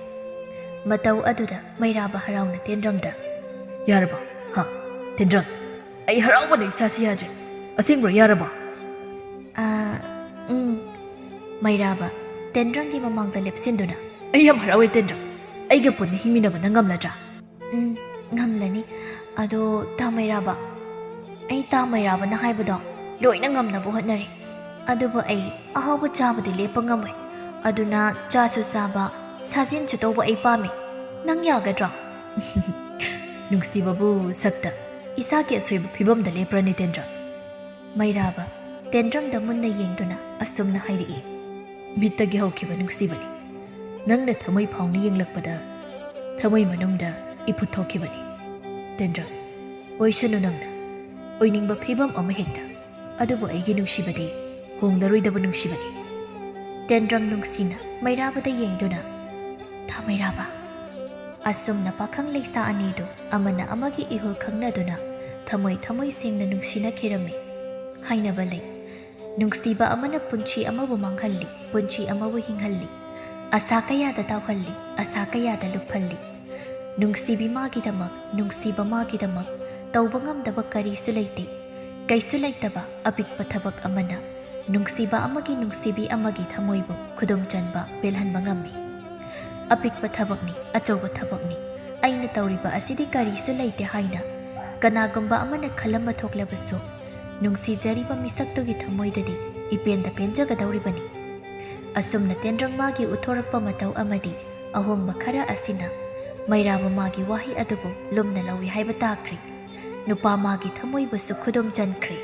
ꯃꯇꯧ ꯑꯗꯨꯗ ꯃꯩꯔꯥꯕ ꯍꯔꯥꯎꯅ ꯇꯦꯟꯗ꯭ꯔꯪꯗ, "ꯌꯥꯔꯕ? ꯍꯥ? ꯇꯦꯟꯗ꯭ꯔꯪ, ꯑꯩ ꯍꯔꯥꯎꯕꯅ ꯏꯁꯥꯁꯤ ꯌꯥꯗ꯭ꯔꯦ꯫ ꯑꯁꯦꯡꯕ꯭ꯔꯣ, ꯌꯥꯔꯕ?" "ꯑꯥ, ꯎꯝ꯫" ꯃꯩꯔꯥꯕ ꯇꯦꯟꯗ꯭ꯔꯪꯒꯤ ꯃꯃꯥꯡꯗ ꯂꯦꯞꯁꯤꯟꯗꯨꯅ, "ꯑꯩ ꯌꯥꯝ ꯍꯔꯥꯎꯋꯦ ꯇꯦꯟꯗ꯭ꯔꯪ꯫ ꯑꯩꯒ ꯄꯨꯟꯅ ꯍꯤꯡꯃꯤꯟꯅꯕ ꯅꯪ ꯉꯝꯂꯗ꯭ꯔꯥ?" "ꯎꯝ, ꯉꯝꯂꯅꯤ꯫ ꯑꯗꯣ ꯇꯥ ꯃꯩꯔꯥꯕ, ꯑꯩ ꯇꯥ ꯃꯩꯔꯥꯕꯅ ꯍꯥꯏꯕꯗꯣ ꯂꯣꯏꯅ ꯉꯝꯅꯕ ꯍꯣꯠꯅꯔꯤ꯫ ꯑꯗꯨꯕꯨ ꯑꯩ ꯑꯍꯥꯎꯕ ꯆꯥꯕꯗꯤ ꯂꯦꯞꯄ ꯉꯝꯃꯣꯏ꯫ ꯑꯗꯨꯅ ꯆꯥꯁꯨ ꯆꯥꯕ, ꯁꯥꯖꯦꯟꯁꯨ ꯇꯧꯕ ꯑꯩ ꯄꯥꯝꯃꯤ꯫ ꯅꯪ ꯌꯥꯒꯗ꯭ꯔꯣ?" ꯅꯨꯡꯁꯤꯕꯕꯨ ꯁꯛꯇ ꯏꯁꯥꯒꯤ ꯑꯁꯣꯏꯕ ꯐꯤꯕꯝꯗ ꯂꯦꯞꯄ꯭ꯔꯅꯦ ꯇꯦꯟꯗ꯭ꯔꯪ? ꯃꯩꯔꯥꯕ ꯇꯦꯟꯗ꯭ꯔꯪꯗ ꯃꯨꯟꯅ ꯌꯦꯡꯗꯨꯅ ꯑꯁꯨꯝꯅ ꯍꯥꯏꯔꯛꯏ, "ꯃꯤꯠꯇꯒꯤ ꯍꯧꯈꯤꯕ ꯅꯨꯡꯁꯤꯕꯅꯤ꯫ ꯅꯪꯅ ꯊꯃꯣꯏ ꯐꯥꯎꯅ ꯌꯦꯡꯂꯛꯄꯗ ꯊꯃꯣꯏ ꯃꯅꯨꯡꯗ ꯏꯐꯨꯠ ꯊꯣꯛꯈꯤꯕꯅꯤ꯫ ꯇꯦꯟꯗ꯭ꯔꯪ, ꯑꯣꯏꯁꯅꯨ ꯅꯪꯅ ꯑꯣꯏꯅꯤꯡꯕ ꯐꯤꯕꯝ ꯑꯃ ꯍꯦꯛꯇ, ꯑꯗꯨꯕꯨ ꯑꯩꯒꯤ ꯅꯨꯡꯁꯤꯕꯗꯤ ꯍꯣꯡꯂꯔꯣꯏꯗꯕ ꯅꯨꯡꯁꯤꯕꯅꯤ꯫" ꯇꯦꯟꯗ꯭ꯔꯪ ꯅꯨꯡꯁꯤꯅ ꯃꯩꯔꯥꯕꯗ ꯌꯦꯡꯗꯨꯅ, "ꯊꯥ ꯃꯩꯔꯥꯕ꯫" ꯑꯁꯨꯝꯅ ꯄꯥꯈꯪ ꯂꯩꯁꯥ ꯑꯅꯤꯗꯨ ꯑꯃꯅ ꯑꯃꯒꯤ ꯏꯍꯨꯜ ꯈꯪꯅꯗꯨꯅ ꯊꯃꯣꯏ ꯊꯃꯣꯏ ꯁꯦꯡꯅ ꯅꯨꯡꯁꯤꯅꯈꯤꯔꯝꯃꯤ꯫ ꯍꯥꯏꯅꯕ ꯂꯩ, ꯅꯨꯡꯁꯤꯕ ꯑꯃꯅ ꯄꯨꯟꯁꯤ ꯑꯃꯕꯨ ꯃꯥꯡꯍꯜꯂꯤ, ꯄꯨꯟꯁꯤ ꯑꯃꯕꯨ ꯍꯤꯡꯍꯜꯂꯤ꯫ ꯑꯁꯥ ꯀꯌꯥꯗ ꯇꯥꯎꯍꯜꯂꯤ, ꯑꯁꯥ ꯀꯌꯥꯗ ꯂꯨꯞꯍꯜꯂꯤ꯫ ꯅꯨꯡꯁꯤꯕꯤ ꯃꯥꯒꯤꯗꯃꯛ, ꯅꯨꯡꯁꯤꯕ ꯃꯥꯒꯤꯗꯃꯛ ꯇꯧꯕ ꯉꯝꯗꯕ ꯀꯔꯤꯁꯨ ꯂꯩꯇꯦ꯫ ꯀꯩꯁꯨ ꯂꯩꯇꯕ ꯑꯄꯤꯛꯄ ꯊꯕꯛ ꯑꯃꯅ ꯅꯨꯡꯁꯤꯕ ꯑꯃꯒꯤ ꯅꯨꯡꯁꯤꯕꯤ ꯑꯃꯒꯤ ꯊꯃꯣꯏꯕꯨ ꯈꯨꯗꯨꯝ ꯆꯟꯕ, ꯄꯦꯜꯍꯟꯕ ꯉꯝꯃꯤ꯫ ꯑꯄꯤꯛꯄ ꯊꯕꯛꯅꯤ, ꯑꯆꯧꯕ ꯊꯕꯛꯅꯤ, ꯑꯩꯅ ꯇꯧꯔꯤꯕ ꯑꯁꯤꯗꯤ ꯀꯔꯤꯁꯨ ꯂꯩꯇꯦ ꯍꯥꯏꯅ ꯀꯅꯥꯒꯨꯝꯕ ꯑꯃꯅ ꯈꯜꯂꯝꯕ ꯊꯣꯛꯂꯕꯁꯨ, ꯅꯨꯡꯁꯤꯖꯔꯤꯕ ꯃꯤꯁꯛꯇꯨꯒꯤ ꯊꯃꯣꯏꯗꯗꯤ ꯏꯄꯦꯟꯗ ꯄꯦꯟꯖꯒꯗꯧꯔꯤꯕꯅꯤ꯫ ꯑꯁꯨꯝꯅ ꯇꯦꯟꯗ꯭ꯔꯪ ꯃꯥꯒꯤ ꯎꯠꯊꯣꯔꯛꯄ ꯃꯇꯧ ꯑꯃꯗꯤ ꯑꯍꯣꯡꯕ ꯈꯔ ꯑꯁꯤꯅ ꯃꯩꯔꯥꯕ ꯃꯥꯒꯤ ꯋꯥꯍꯩ ꯑꯗꯨꯕꯨ ꯂꯨꯝꯅ ꯂꯧꯏ ꯍꯥꯏꯕ ꯇꯥꯈ꯭ꯔꯦ꯫ ꯅꯨꯄꯥ ꯃꯥꯒꯤ ꯊꯃꯣꯏꯕꯨꯁꯨ ꯈꯨꯗꯨꯝ ꯆꯟꯈ꯭ꯔꯦ꯫